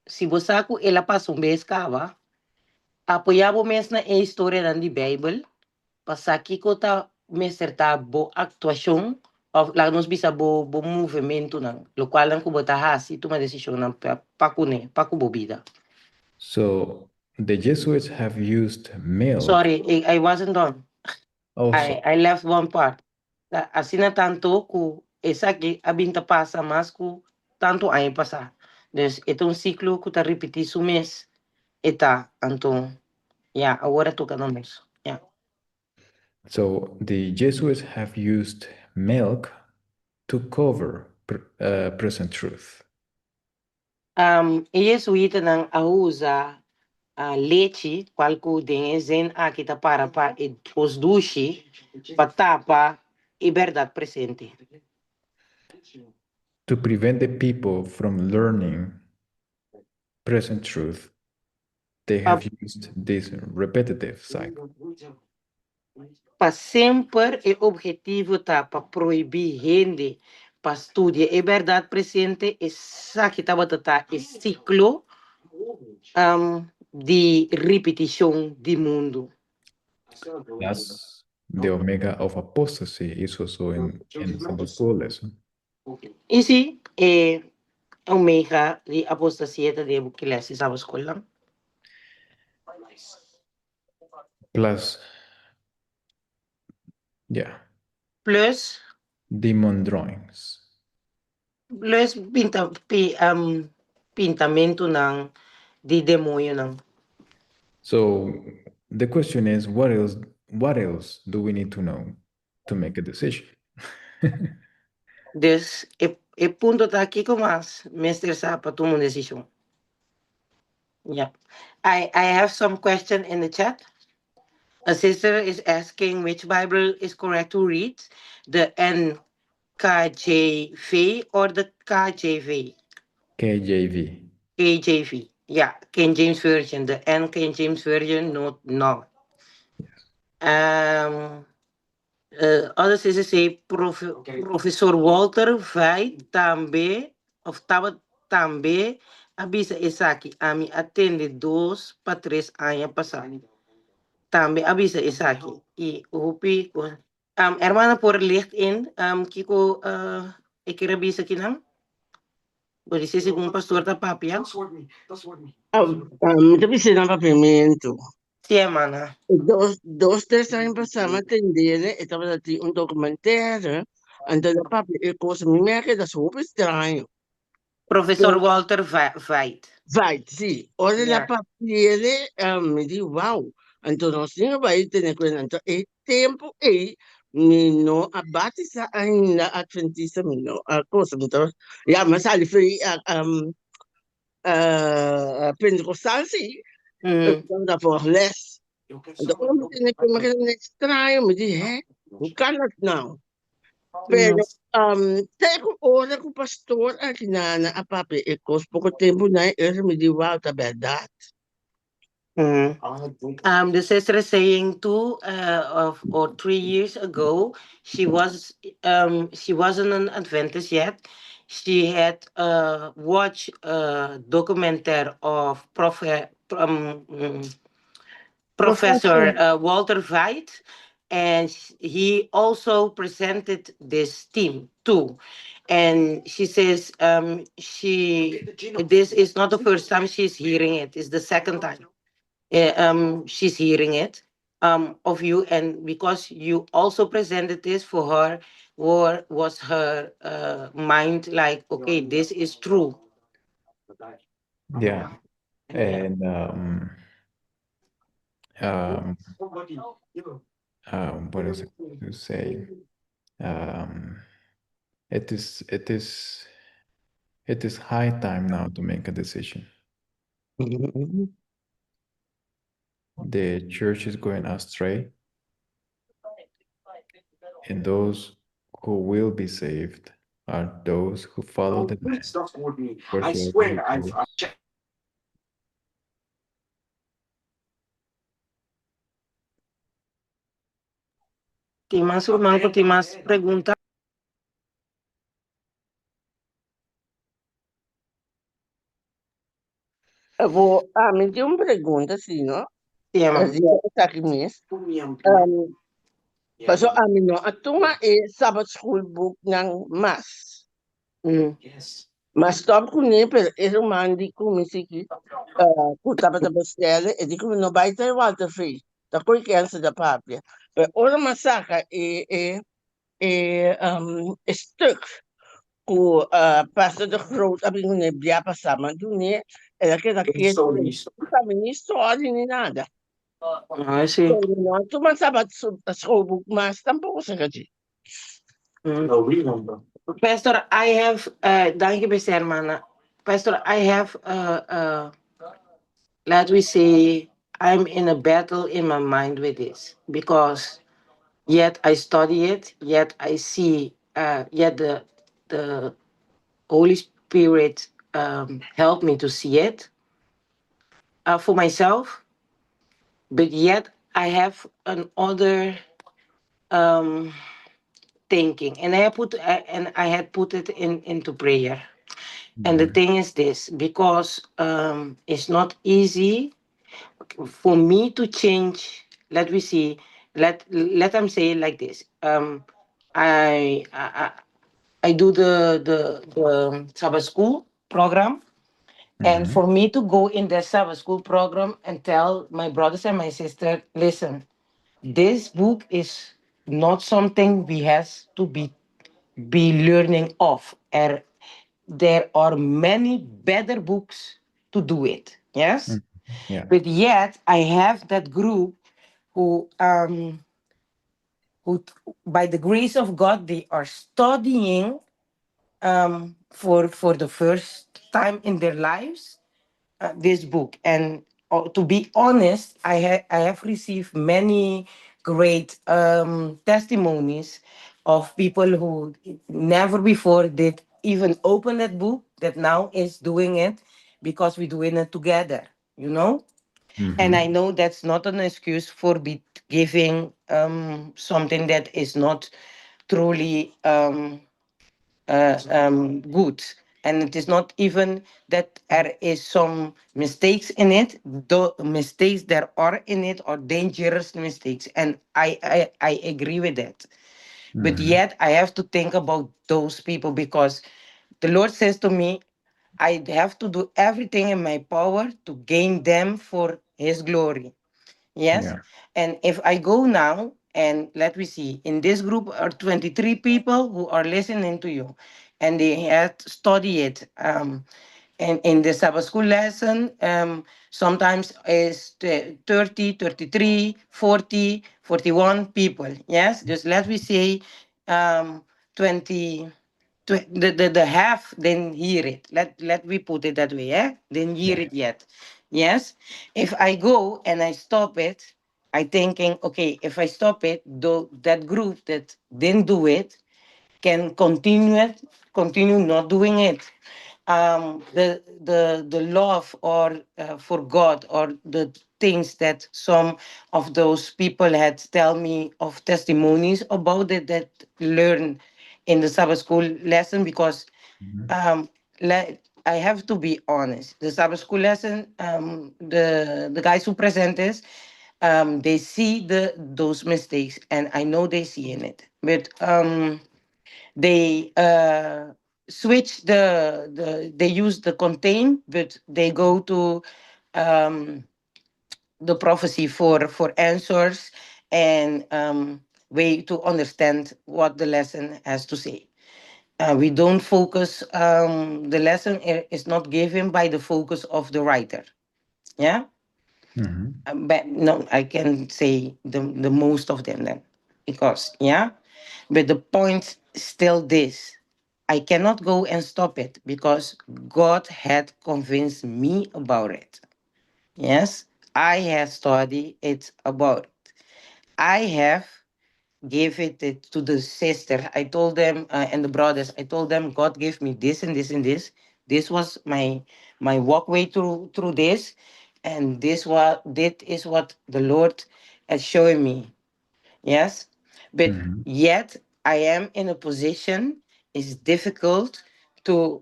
si bo sa ku el a pasa un bes kaba, apoyá bo mes na e historianan di Bijbel, pa sa kiko ta mester ta bo aktuashon, òf laga nos bisa bo movementonan, lokual ku bo ta hasi, tuma desishonnan pa kuné, pa ku bo bida. So the Jesuits have used milk. Sorry, I wasn't done. Oh, I left one part. Asina tantu ku esaki a bin ta pasa mas ku tantu aña pasá. Dus e ta un siklo ku ta ripití su mes. E ta, anto, ja, awor toka na nos. Ja. So the Jesuits have used milk to cover present truth. E jesuitanan a usa lechi, kual ku den e zin aki ta para pa e kos dushi, pa tapa e berdat presente. To prevent the people from learning present truth, they have used this repetitive cycle. Pa semper e ophetivo ta pa prohibí hende pa studia e berdat presente, esaki tabata ta e siklo di repetishon di mundu. That's the omega of apostasy is also in Sabbath school lesson. I sí, e omega di apostasia ta den e lès di Sabbath school lang. Plus, yeah, Plus, demon drawings. Plus pintamentunan di demoñonan. So the question is, what else? What else do we need to know to make a decision? Dus e punto ta aki: kiko mas mester sa pa tuma un desishon? Yeah. I have some question in the chat. A sister is asking which Bible is correct to read, the NKJV or the KJV? KJV. KJV. Yeah, King James Version. The N King James Version, no. Other sister say Professor Walter Veith tambe of tabata tambe a bisa esaki. Ami a tende 2 pa 3 aña pasá. Tambe a bisa esaki. I hopi hermana por licht in kiko e kier bisa kinan? Bo di segun pastor ta papia. Mi ta bisa na papiamento. Si, hermana. 2, 3 aña pasá, m'a tende, e tabata tin un documentaire, anto el a papia e kos, mi a keda super straño. Professor Walter Veith. Veith, si. Ora el a papia, mi di, wow. Anto nos tin ku bai tene kuenta. Anto e tempu ei, mi no a batisá ainda adventista, mi no a kosa, mi ta, ya, m'a sali for pentecostal, si. Da voor les. Anto ora mi tende ku mi keda straño, mi di, hè, hoe kan dat nou? Pero te ku ora ku pastor aki na a papia e kos poko tempu na e mi di, wow, ta bèrdat. The sister is saying 2 of or 3 years ago she wasn't an Adventist yet. She had watched a documentary of Professor Walter Veith, and he also presented this theme too. And she says she this is not the first time she's hearing it; it's the second time she's hearing it of you. And because you also presented this for her, or was her mind like, "Okay, this is true"? Yeah. And what is it to say? It is high time now to make a decision. The church is going astray, and those who will be saved are those who follow the man. I wheresoever swear he I've goes. Checked. Tin mas ruman ku tin mas pregunta? Bo, mi tin un pregunta, si, no? Si, hermana. Si, esaki mes. Paso ami no a tuma e Sabbath school book nan mas. M'a stop kuné, pero e ruman di ku mi siki, ku tabata bestellen, e di ku mi no bai te Walter Veith. Ta koi kense da papia. Pero ora m'a saka e stuk ku Pastor de Groot a bin kuné bia pasá, m'a dun'é, el a keda ketu, sabi ni sorry ni nada. Ah, si. So, no a tuma Sabbath school book mas tampoko serka dje. Pastor, I have, dank je, beste hermana. Pastor, I have, let we say, I'm in a battle in my mind with this because yet I study it, yet I see, yet the Holy Spirit helped me to see it for myself, but yet I have another thinking, and I had put it in into prayer. And the thing is this, because it's not easy for me to change. Let me see. Let them say it like this. I do the Sabbath school program, and for me to go in the Sabbath school program and tell my brothers and my sister, "Listen, this book is not something we has to be learning of. There are many better books to do it." Yes? Yeah. But yet I have that group who by the grace of God they are studying for the first time in their lives this book. And to be honest, I have received many great testimonies of people who never before did even open that book that now is doing it because we're doing it together. And I know that's not an excuse for be giving something that is not truly good. And it is not even that there is some mistakes in it. The mistakes there are in it are dangerous mistakes. And I agree with that. But yet I have to think about those people because the Lord says to me, I have to do everything in my power to gain them for his glory. Yes. And if I go now and let me see, in this group are 23 people who are listening to you and they had studied it. And in the Sabbath school lesson, sometimes is 30, 33, 40, 41 people. Yes, just let me say 20, the half didn't hear it. Let me put it that way, eh? Didn't hear it yet. Yes. If I go and I stop it, I thinking, okay, if I stop it, though that group that didn't do it can continue it, continue not doing it. The love or for God or the things that some of those people had tell me of testimonies about it that learn in the Sabbath school lesson because I have to be honest. The Sabbath school lesson, the guys who present this, they see the those mistakes, and I know they see in it. But they switch the they use the contain, but they go to the prophecy for answers and way to understand what the lesson has to say. We don't focus, the lesson is not given by the focus of the writer. Yeah? But no, I can say the most of them then. Because, yeah? But the point still this. I cannot go and stop it because God had convinced me about it. Yes, I have studied it about it. I have gave it to the sister. I told them and the brothers. I told them God gave me this and this and this. This was my walkway through this, and this is what the Lord has shown me. Yes, but yet I am in a position. It's difficult to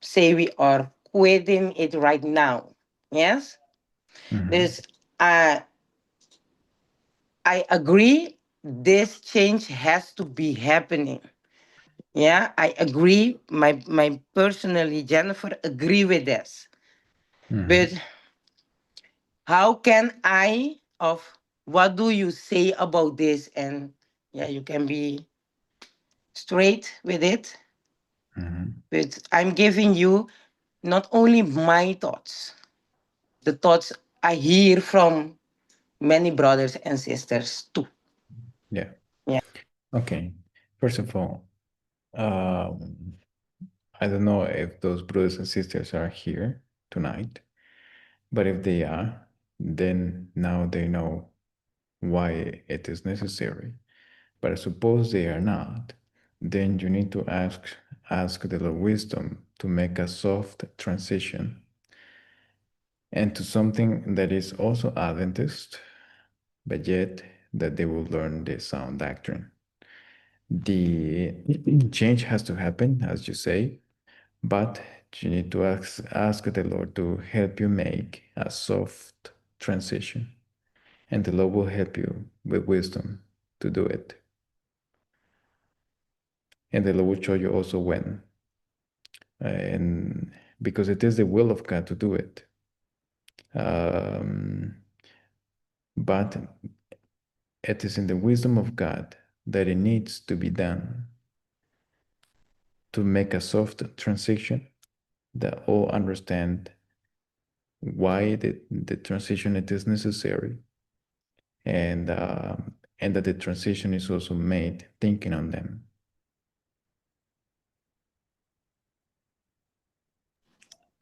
say we are quitting it right now. Yes, this I agree this change has to be happening. Yeah, I agree. My personally, Jennifer, agree with this. But how can I of what do you say about this? And yeah, you can be straight with it. But I'm giving you not only my thoughts, the thoughts I hear from many brothers and sisters too. Okay. First of all, I don't know if those brothers and sisters are here tonight, but if they are, then now they know why it is necessary. But suppose they are not, then you need to ask the Lord wisdom to make a soft transition into something that is also Adventist, but yet that they will learn the sound doctrine. The change has to happen, as you say, but you need to ask the Lord to help you make a soft transition, and the Lord will help you with wisdom to do it. And the Lord will show you also when. And because it is the will of God to do it. But it is in the wisdom of God that it needs to be done to make a soft transition that all understand why the transition it is necessary, and that the transition is also made thinking on them.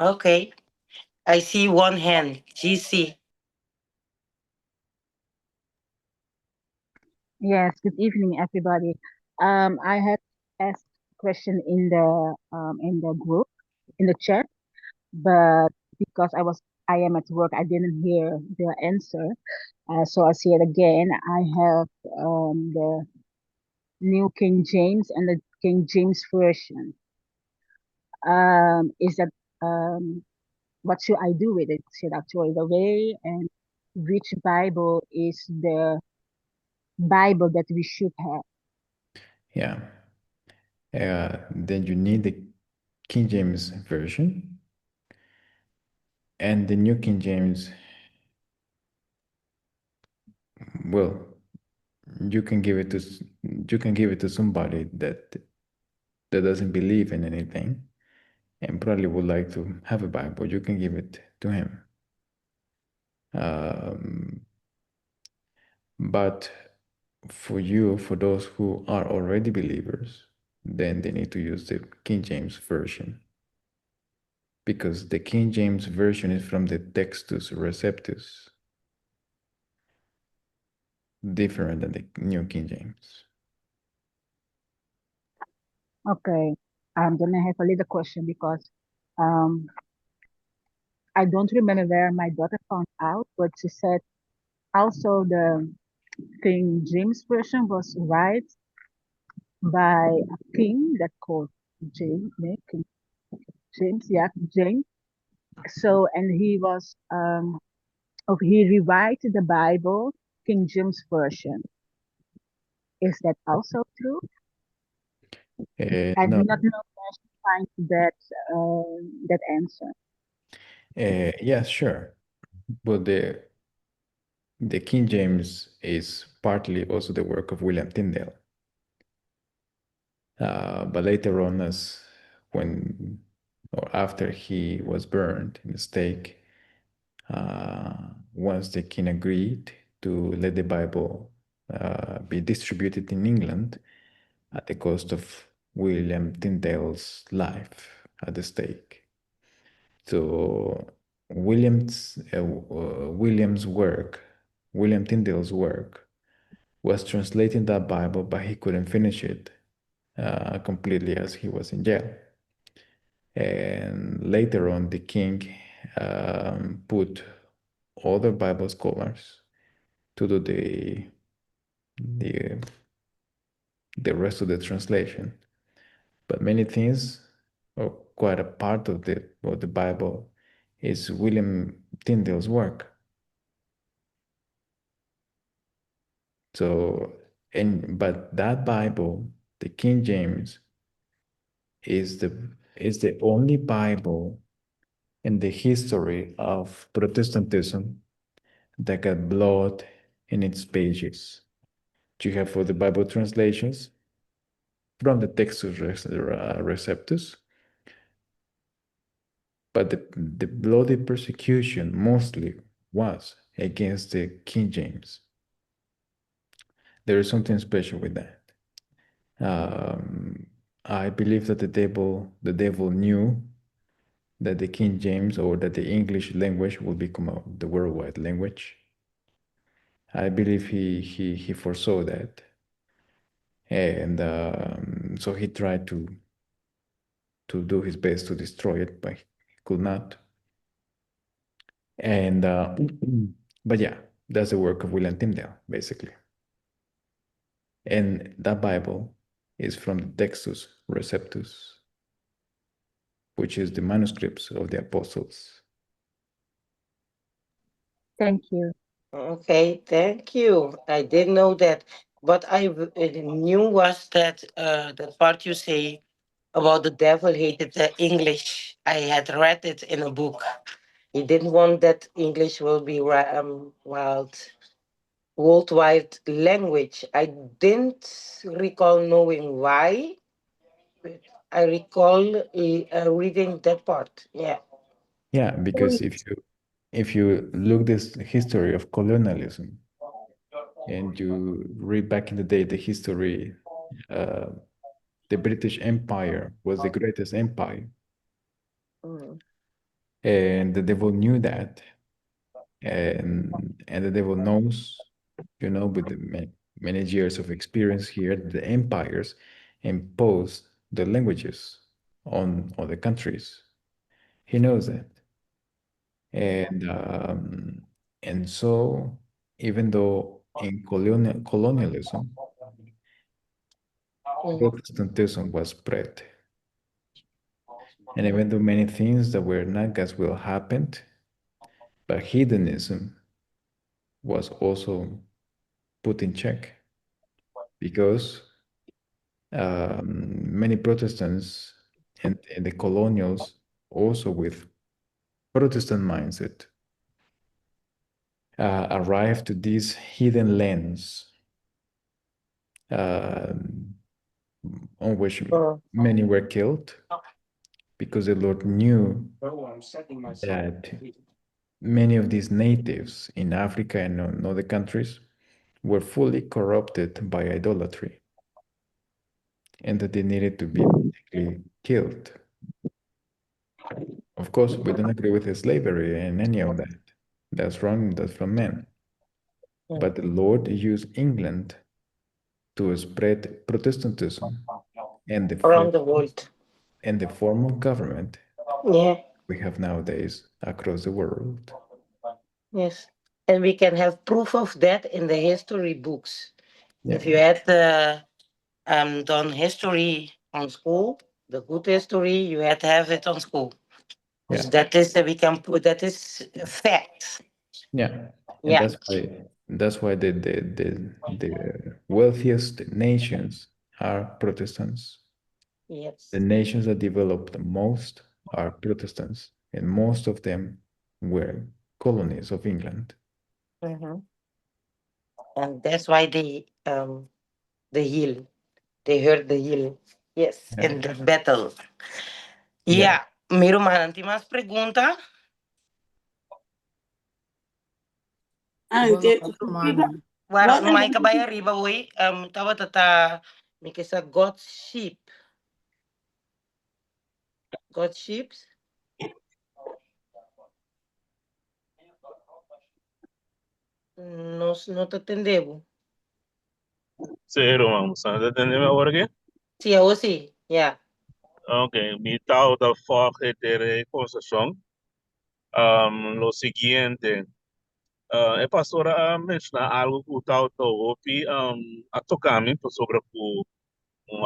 Okay. I see one hand, GC. Yes, good evening, everybody. I had asked a question in the group, in the chat, but because I was I am at work. I didn't hear the answer. So I'll say it again. I have the New King James and the King James Version. Is that what should I do with it? Should I throw it away? And which Bible is the Bible that we should have? Yeah. Then you need the King James Version and the New King James. Well, you can give it to somebody that doesn't believe in anything and probably would like to have a Bible. You can give it to him. But for you, for those who are already believers, then they need to use the King James Version because the King James Version is from the Textus Receptus, different than the New King James. Okay, I'm gonna have a little question because I don't remember where my daughter found out, but she said also the King James Version was right by a king that called James, nee, King James, yeah, James. So, and he was, of he rewrite the Bible, King James Version. Is that also true? I No. do not know where to find that answer. Yeah, sure. But the King James is partly also the work of William Tyndale. But later on, as when or after he was burned in the stake, once the king agreed to let the Bible be distributed in England at the cost of William Tyndale's life at the stake. So William's work, William Tyndale's work, was translating that Bible, but he couldn't finish it completely as he was in jail. And later on, the king put other Bible scholars to do the rest of the translation. But many things, or quite a part of the Bible, is William Tyndale's work. So, and but that Bible, the King James, is the only Bible in the history of Protestantism that got blood in its pages. You have for the Bible translations from the Textus Receptus, but the bloody persecution mostly was against the King James. There is something special with that. I believe that the devil knew that the King James or that the English language will become the worldwide language. I believe he foresaw that, and so he tried to do his best to destroy it, but he could not. And but yeah, that's the work of William Tyndale, basically. And that Bible is from the Textus Receptus, which is the manuscripts of the apostles. Thank you. Okay, thank you. I didn't know that. What I knew was that the part you say about the devil hated the English. I had read it in a book. He didn't want that English will be wild, worldwide language. I didn't recall knowing why, but I recall reading that part. Yeah. Yeah, because if you look this history of colonialism and you read back in the day the history, the British Empire was the greatest empire. And the devil knew that. And the devil knows, with the many years of experience here, the empires impose the languages on other countries. He knows that. And so, even though in colonialism, Protestantism was spread, and even though many things that were not God's will happened, but heathenism was also put in check because many Protestants and the colonials also with Protestant mindset arrived to these hidden lands on which many were killed because the Lord knew that many of these natives in Africa and in other countries were fully corrupted by idolatry and that they needed to be basically killed. Of course, we don't agree with slavery and any of that. That's wrong, that's from men. But the Lord used England to spread Protestantism and the Around the world. And the form of government we have nowadays across the world. Yes. And we can have proof of that in the history books. If you had done history on school, the good history, you had to have it on school. So that is we can put that is a fact. Yeah. And that's why the wealthiest nations are Protestants. The nations that developed the most are Protestants, and most of them were colonies of England. And that's why they the heel. They heard the heel. Yes, in the battle. Yeah. Mi ruman, tin mas pregunta? Ah, Bueno, ruman. Waar Wat Mike bai ariba hoy, tabata ta mi ke sa God sheep. God sheep. Nos no ta tende bo. Sí, ruman, bo ta tende mi awor aki? Sí, awor sí, ja. Ok, mi tabata volg e kombersashon. Lo siguiente, e pastor a menshoná algu ku tabata hopi a toka mi pasobra ku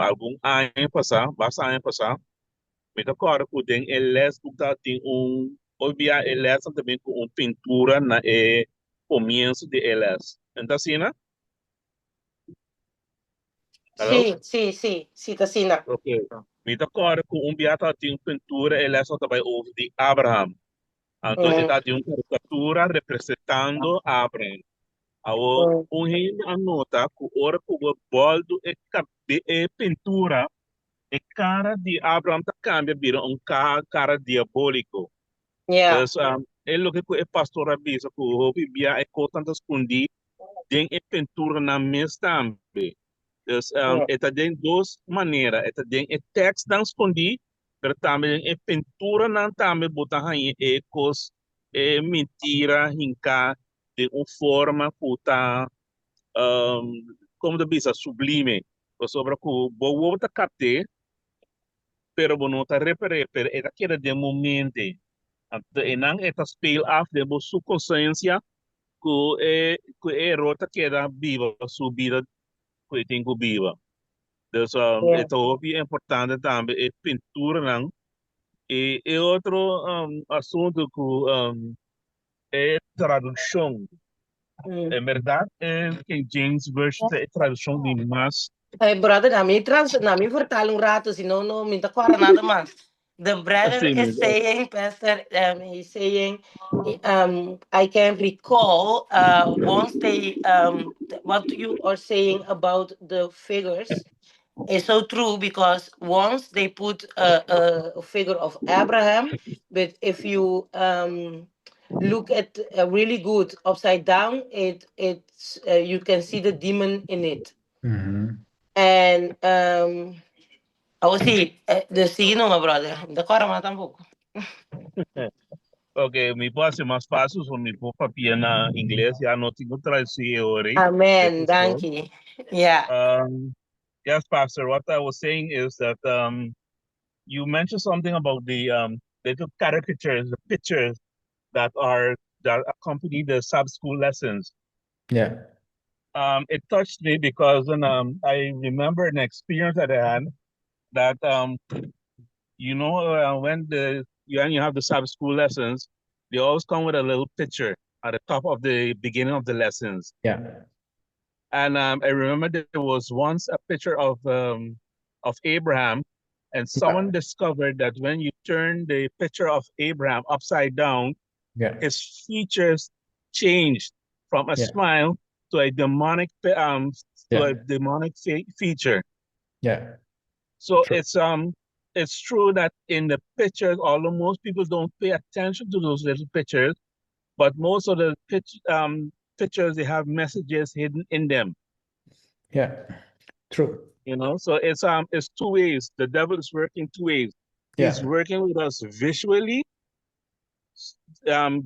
algun aña pasá, basta aña pasá, mi ta kòrda ku den e lesboek tabatin un, hoy bia e lesnan ta bin ku un pintura na e komienso di e les. No ta asina? Hello? Sí, ta asina. Ok. Mi ta kòrda ku un bia tabatin un pintura e les ta bai over di Abraham. Anto, tabatin un karikatura representando Abraham. Awor, un hende a nota ku ora ku bo bòltu e pintura, e kara di Abraham ta kambia bira un kara diabóliko. Dus, e loke ku e pastor a bisa ku hopi bia e kosnan ta skondí den e pinturanan mes tambe. Dus, e ta den dos manera. E ta den e tekstnan skondí, pero tambe den e pinturanan tambe bo ta haña e kos, e mentira hinká den un forma ku ta, kon ta bisa, sublime. Pasobra ku bo wowo ta kapt'é, pero bo no ta repar'é, pero e ta keda den bo mente. Anto einan e ta speel af den bo subkonsiensia ku e eror ta keda biba su bida ku e tin ku biba. Dus e ta hopi importante tambe e pinturanan. I e otro asuntu ku e tradukshon. En berdat, e King James Version ta e tradukshon di mas Hey, brother, na mi vertaal un rato, si no, no, mi ta kòrda nada mas. The brother is saying, Pastor, he's saying, I can recall once they, what you are saying about the figures is so true because once they put a figure of Abraham, but if you look at really good upside down, it it's you can see the demon in it. And oh sí, de sí no, my brother. De kòrda mas tampoko. Ok, mi por hasi mas fásil, so mi por papia na ingles, ya no tin ku tradusí awor. Amen. Thank you. Yeah. Yes, Pastor, what I was saying is that you mentioned something about the little caricatures, the pictures. that are that accompany the Sabbath school lessons. Yeah. It touched me because I remember an experience that I had that when the when you have the Sabbath school lessons, they always come with a little picture at the top of the beginning of the lessons. Yeah. And I remember there was once a picture of Abraham, and someone discovered that when you turn the picture of Abraham upside down, his features changed from a smile to a demonic to a demonic feature. So it's true that in the pictures, although most people don't pay attention to those little pictures, but most of the pictures, they have messages hidden in them. Yeah, true. So it's two ways. The devil is working two ways. He's working with us visually,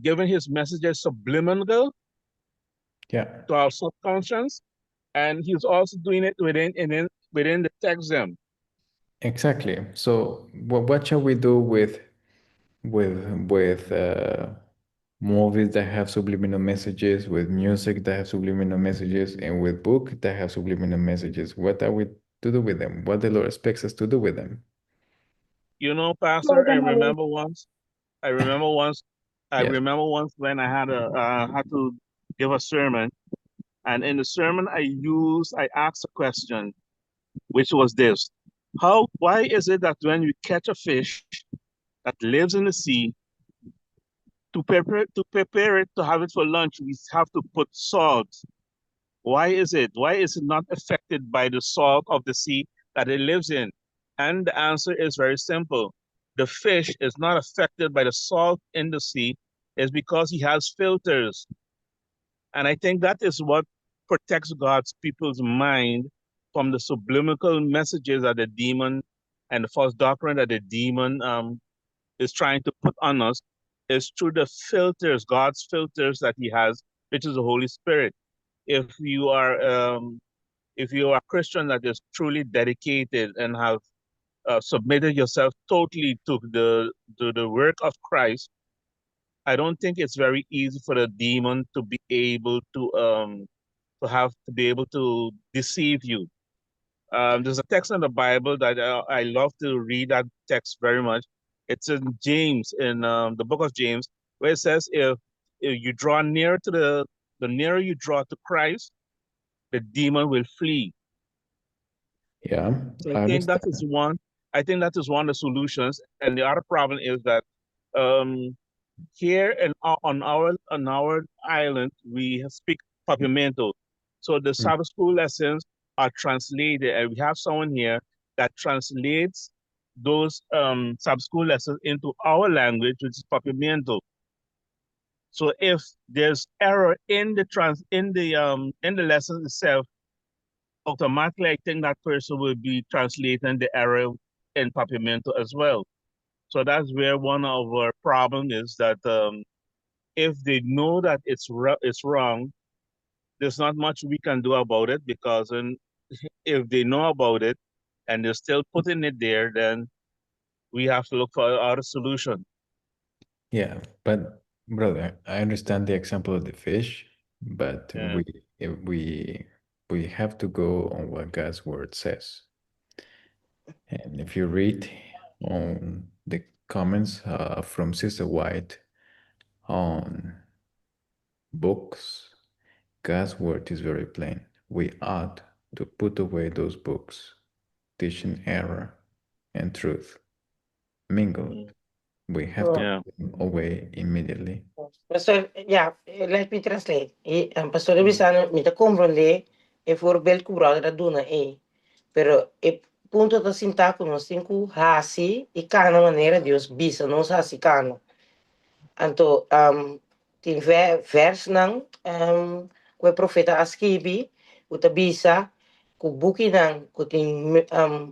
giving his messages subliminal to our subconscious, and he's also doing it within the text them. Exactly. So what shall we do with movies that have subliminal messages, with music that have subliminal messages, and with books that have subliminal messages? What are we to do with them? What the Lord expects us to do with them? You know, Pastor, Throw them away. I remember once when I had to give a sermon, and in the sermon I asked a question, which was this: Why is it that when you catch a fish that lives in the sea, to prepare it to have it for lunch, we have to put salt? Why is it? Why is it not affected by the salt of the sea that it lives in? And the answer is very simple. The fish is not affected by the salt in the sea is because he has filters. And I think that is what protects God's people's mind from the subliminal messages that the demon and the false doctrine that the demon is trying to put on us, is through the filters, God's filters that he has, which is the Holy Spirit. If you are a Christian that is truly dedicated and have submitted yourself totally to the work of Christ, I don't think it's very easy for the demon to be able to have to be able to deceive you. There's a text in the Bible that I love to read that text very much. It's in James, in the book of James, where it says, if you draw near to the nearer you draw to Christ, the demon will flee. Yeah, So I I think that understand. is one. I think that is one of the solutions. And the other problem is that here in on our island we speak Papiamento, so the Sabbath school lessons are translated, and we have someone here that translates those Sabbath school lessons into our language, which is Papiamento. So if there's error in the trans in the in the lesson itself, automatically I think that person will be translating the error in Papiamento as well. So that's where one of our problem is, that if they know that it's wrong, there's not much we can do about it, because if they know about it and they're still putting it there, then we have to look for other solution. Yeah, but brother, I understand the example of the fish, but we have to go on what God's word says. And if you read on the comments from Sister White on books, God's word is very plain. We ought to put away those books teaching error and truth mingled. We have to put them away immediately. Pastor, yeah, let me translate. Pastor bisa, mi ta komprondé e voorbeeld ku brother a duna e. Pero e punto ta sinta ku nos tin ku hasi i kana manera Dios bisa nos hasi kana. Anto, tin vers nan, ku e profeta a skibi, ku ta bisa, ku buki nan, ku tin,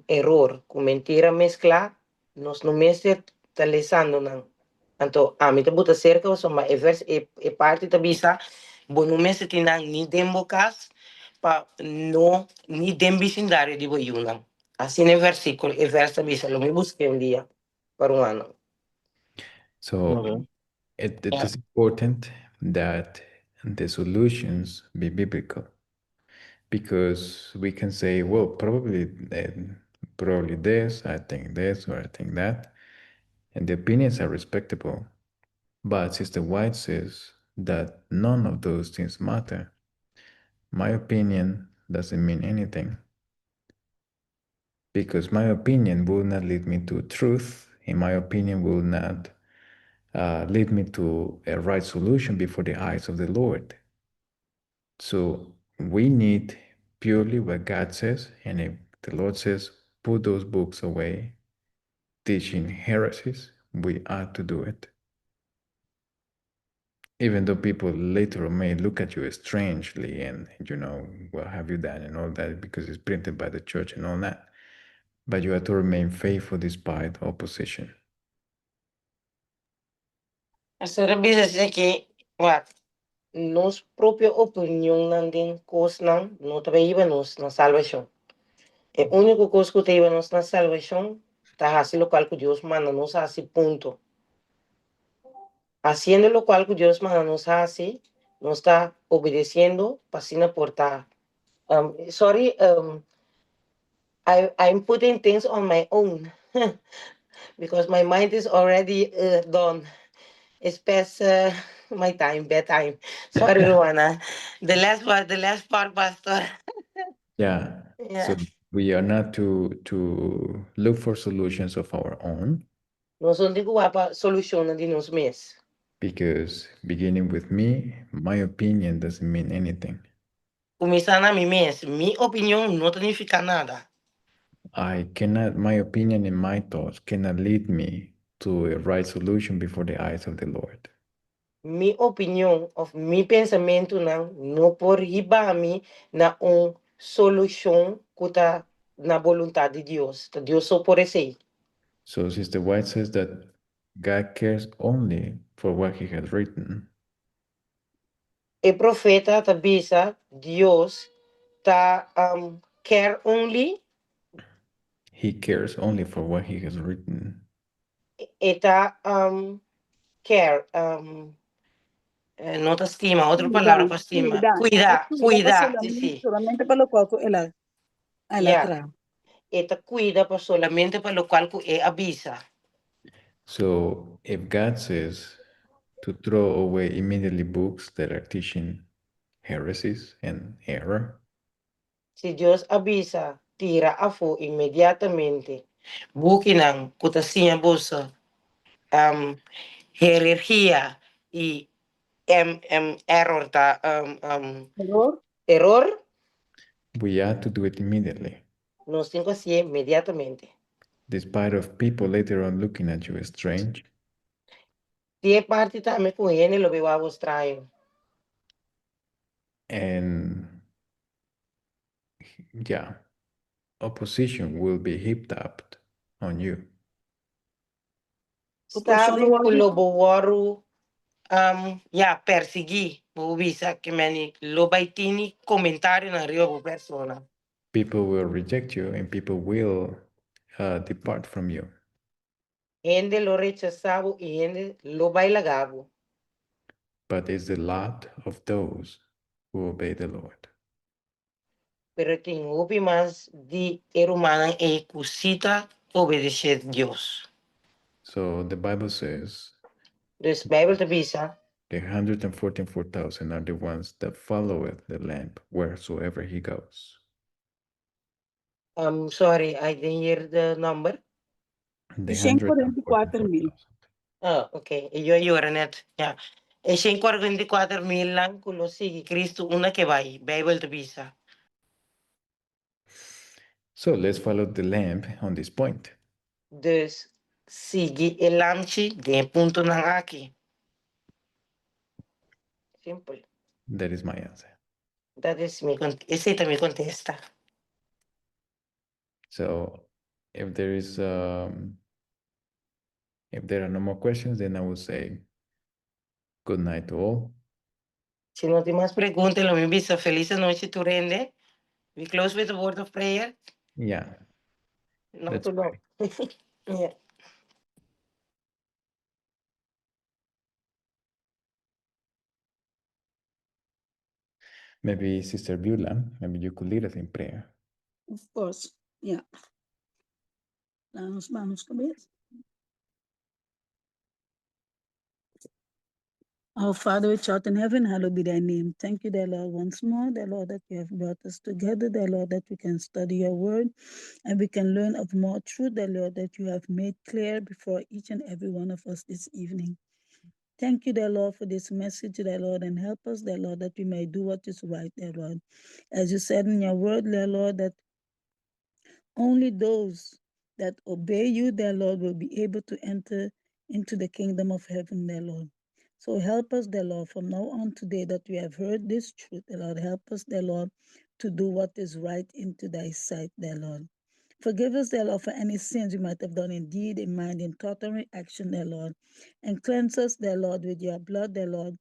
error, ku mentira mezcla, nos no mester ta lesando nan. Anto, ami ta buta cerca, so ma e vers, e parte ta bisa, bo no mester tin nan ni den bo kas, pa no, ni den vecindario di bo yunan. Asina e versículo, e vers ta bisa, lo mi busqué un dia, pa un ano. So, It is important that the solutions be biblical because we can say, well, probably this, I think this, or I think that, and the opinions are respectable. But Sister White says that none of those things matter. My opinion doesn't mean anything because my opinion will not lead me to truth, and my opinion will not lead me to a right solution before the eyes of the Lord. So we need purely what God says, and if the Lord says, put those books away, teaching heresies, we ought to do it. Even though people later may look at you strangely and, what have you done and all that because it's printed by the church and all that. But you have to remain faithful despite opposition. Pastor bisa ku wat nos propio opinionnan den kosnan no ta hiba nos na salbashon. E úniko kos ku ta hiba nos na salbashon ta hasi loke ku Dios manda nos hasi, punto. Hasiendo loke ku Dios manda nos hasi, nos ta obedesiendo pa asina por ta. Sorry, I'm putting things on my own because my mind is already done. It's past my time, bedtime. Sorry, Luana. The last part, the last part, Pastor. Yeah. So we are not to look for solutions of our own Nos no tin ku wak solushon di nos mes. Because beginning with me, my opinion doesn't mean anything. Kuminsá na mi mes, mi opinion no ta nifiká nada. I cannot, my opinion and my thoughts cannot lead me to a right solution before the eyes of the Lord. Mi opinion òf mi pensamentunan no por hiba mi na un solushon ku ta na boluntat di Dios. Dios so por esei. So Sister White says that God cares only for what he has written. E profeta ta bisa Dios ta care only. He cares only for what he has written. E ta care, no ta stima, otro palabra pa stima. Kuida, kuida, si. Solamente pa loke el a traha. E ta kuida pa solamente pa loke ku el a bisa. So if God says to throw away immediately books that are teaching heresies and error, Si Dios a bisa, tira afó inmediatamente bukinan ku ta siña boso heresia i error ta Error. Error, we ought to do it immediately, nos tin ku hasié inmediatamente. Despite of people later on looking at you as strange. Te parti tambe ku hende lo bai wak straño. And yeah, opposition will be heaped up on you. Sabe ku lo bo wòrdu ya persiguí, bo bisa ke men lo bai tin komentario na riba bo persona. People will reject you and people will depart from you. Hende lo rechasá bo i hende lo bai laga bo. But it's the lot of those who obey the Lord. Pero tin hopi mas di e rumannan ei ku si ta obedesé Dios. So the Bible says Dus Beibel ta bisa, the 144,000 are the ones that followeth the Lamb wheresoever he goes. Sorry, I didn't hear the number. The 144,000. 144,000. Ah, ok. I mi a yora net. Ja. E 144 mil nan ku lo sigui Kristu unda ku e bai. Beibel ta bisa. So let's follow the Lamb on this point. Dus sigui e lamchi den e puntonan aki. Simpel. That is my answer. Dat is mi esei ta mi kontesta. So if there are no more questions, then I will say good night to all. Si no tin mas pregunta, lo mi bisa felis nochi tur hende. We close with a word of prayer. Yeah. Not Let's too long. Yeah. Maybe Sister Beulah, maybe you could lead us in prayer. Of course, yeah. Nos ban kabes. Our Father which art in heaven, hallowed be thy name. Thank you, dear Lord, once more, dear Lord, that you have brought us together, dear Lord, that we can study your word and we can learn of more truth, dear Lord, that you have made clear before each and every one of us this evening. Thank you, dear Lord, for this message, dear Lord, and help us, dear Lord, that we may do what is right, dear Lord. As you said in your word, dear Lord, that only those that obey you, dear Lord, will be able to enter into the kingdom of heaven, dear Lord. So help us, dear Lord, from now on today that we have heard this truth, dear Lord. Help us, dear Lord, to do what is right into thy sight, dear Lord. Forgive us, dear Lord, for any sins we might have done in deed, in mind, in thought, or in action, dear Lord. And cleanse us, dear Lord, with your blood, dear Lord,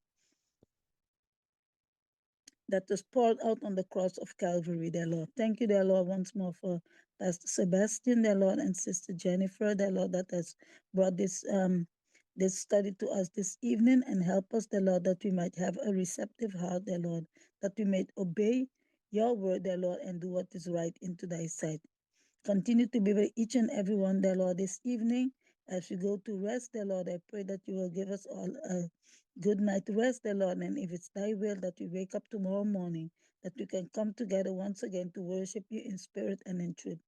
that was poured out on the cross of Calvary, dear Lord. Thank you, dear Lord, once more for Pastor Sebastian, dear Lord, and Sister Jennifer, dear Lord, that has brought this study to us this evening, and help us, dear Lord, that we might have a receptive heart, dear Lord, that we may obey your word, dear Lord, and do what is right into thy sight. Continue to be with each and every one, dear Lord, this evening. As we go to rest, dear Lord, I pray that you will give us all a good night rest, dear Lord. And if it's thy will that we wake up tomorrow morning, that we can come together once again to worship you in spirit and in truth.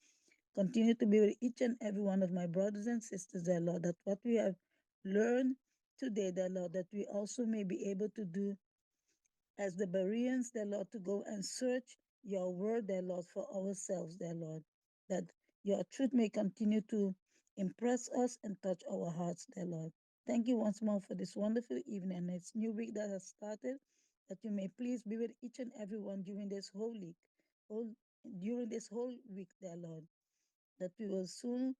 Continue to be with each and every one of my brothers and sisters, dear Lord, that what we have learned today, dear Lord, that we also may be able to do as the Bereans, dear Lord, to go and search your word, dear Lord, for ourselves, dear Lord, that your truth may continue to impress us and touch our hearts, dear Lord. Thank you once more for this wonderful evening and this new week that has started, that you may please be with each and every one during this whole week, during this whole week, dear Lord, that we will soon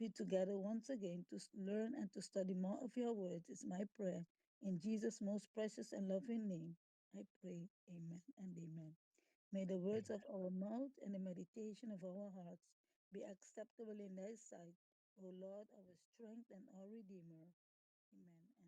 be together once again to learn and to study more of your words is my prayer. In Jesus' most precious and loving name, I pray. Amen and amen. May the words of our mouth and the meditation of our hearts be acceptable in thy sight, O Lord, our strength and our Redeemer. Amen.